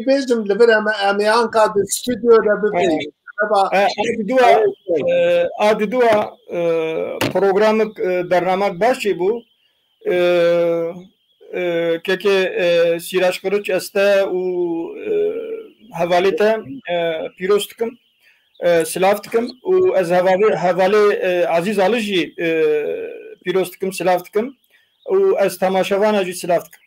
bêjim li vir em, em ê anka di stûdyo de bibêjin. Seba E, a diduwa, e, a diduwa, e, programik, e, bernamek baş çêbû. E, e, kekê, e, Sîraç Kiliç ez te û, e, hevalê te, e, pîroz dikim, e, silav dikim û ez hevalê, hevalê, e, Ezîz Ali jî, e, pîroz dikim, silav dikim û ez temaşevana jî silav dikim.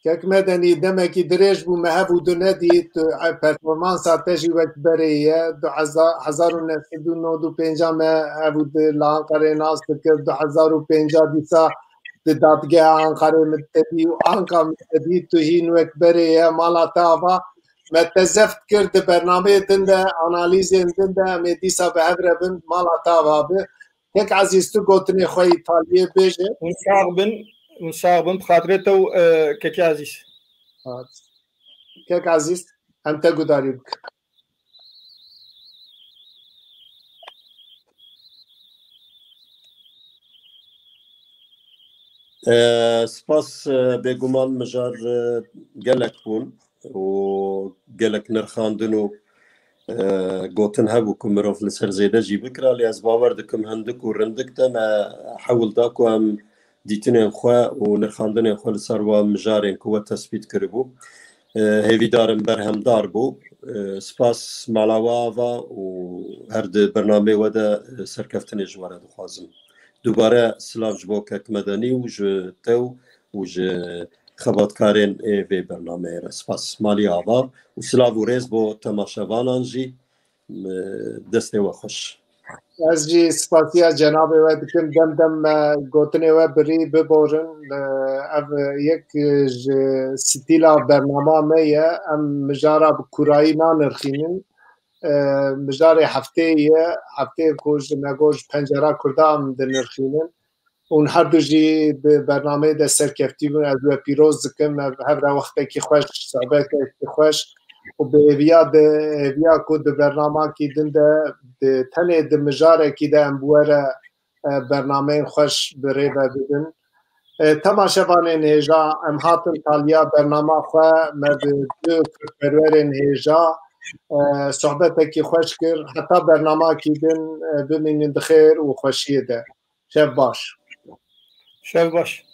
Kek Medenî, demekî dirêj bû me hev û du nedît, e, performansa te jî wek berê ye. Du hezar, hezar û neh sed û nod û pênc me hev û du li Anqerê nas dikir, du hezar û pênc dîsa di dadgeha Anqarê min te dî û anka min te dî, tu hîn wek berê ye, mala te ava. Me te zeft kir di bernameyê din de, analîzên din de, em ê dîsa bi hev re bin, mala te ava bi. Kek Ezîz, tu gotinê xwe yî taliyê bêje. Hûn sax bin, hûn sax bin, bi xatirê te û, e, kekê Ezîz. Hat. Kek Ezîz, em te gudarî bikin. E, spas, e, bêguman mijar, e, gelek bûn û gelek nirxandin û, e, gotin hebû ku mirov li ser zêde jî bikira, lê ez bawer dikim hindik û rindik de me hewl da ku em dîtinên xwe û nirxandinên xwe li ser wan mijarên ku we tespît kiribû. E, hêvîdarim berhemdar bû. E, spas mala we ava û her di bernameyê we de, e, serkeftinê ji we re dixwazim. Dubare silav ji bo kek Medenî û ji te û ji xebatkarên ê vê bernameyê re. Spas. Malî ava û silav û rêz bo temaşevanan jî. Destê we xweş. Ez jî spasiya cenabê we dikim, dem dem me gotinê we birî biborin. Ev yek ji stîla bernama me ye. Em mijara bi kûrayî nanirxînin. Mijarê hefteyê ye. Hefteyê ku ji me got ji pencera Kurda em dinirxînin. Hûn her du jî di bernameyê de serkeftî bûn. Ez we pîroz dikim. Ev hev re wextekî xweş, sohbetekî xweş û bi hêviya de, hêviya ku di bernamakî din de, di tenê di mijarekî de em bi we re bernameyên xweş bi rê ve bibin. Temaşevanên hêja, em hatin taliya bernama xwe, me bi du kurdperwerên hêja sohbetekî xweş kir. Heta bernamakî din, bimînin di xêr û xweşiyê de. Şev baş. Şev baş.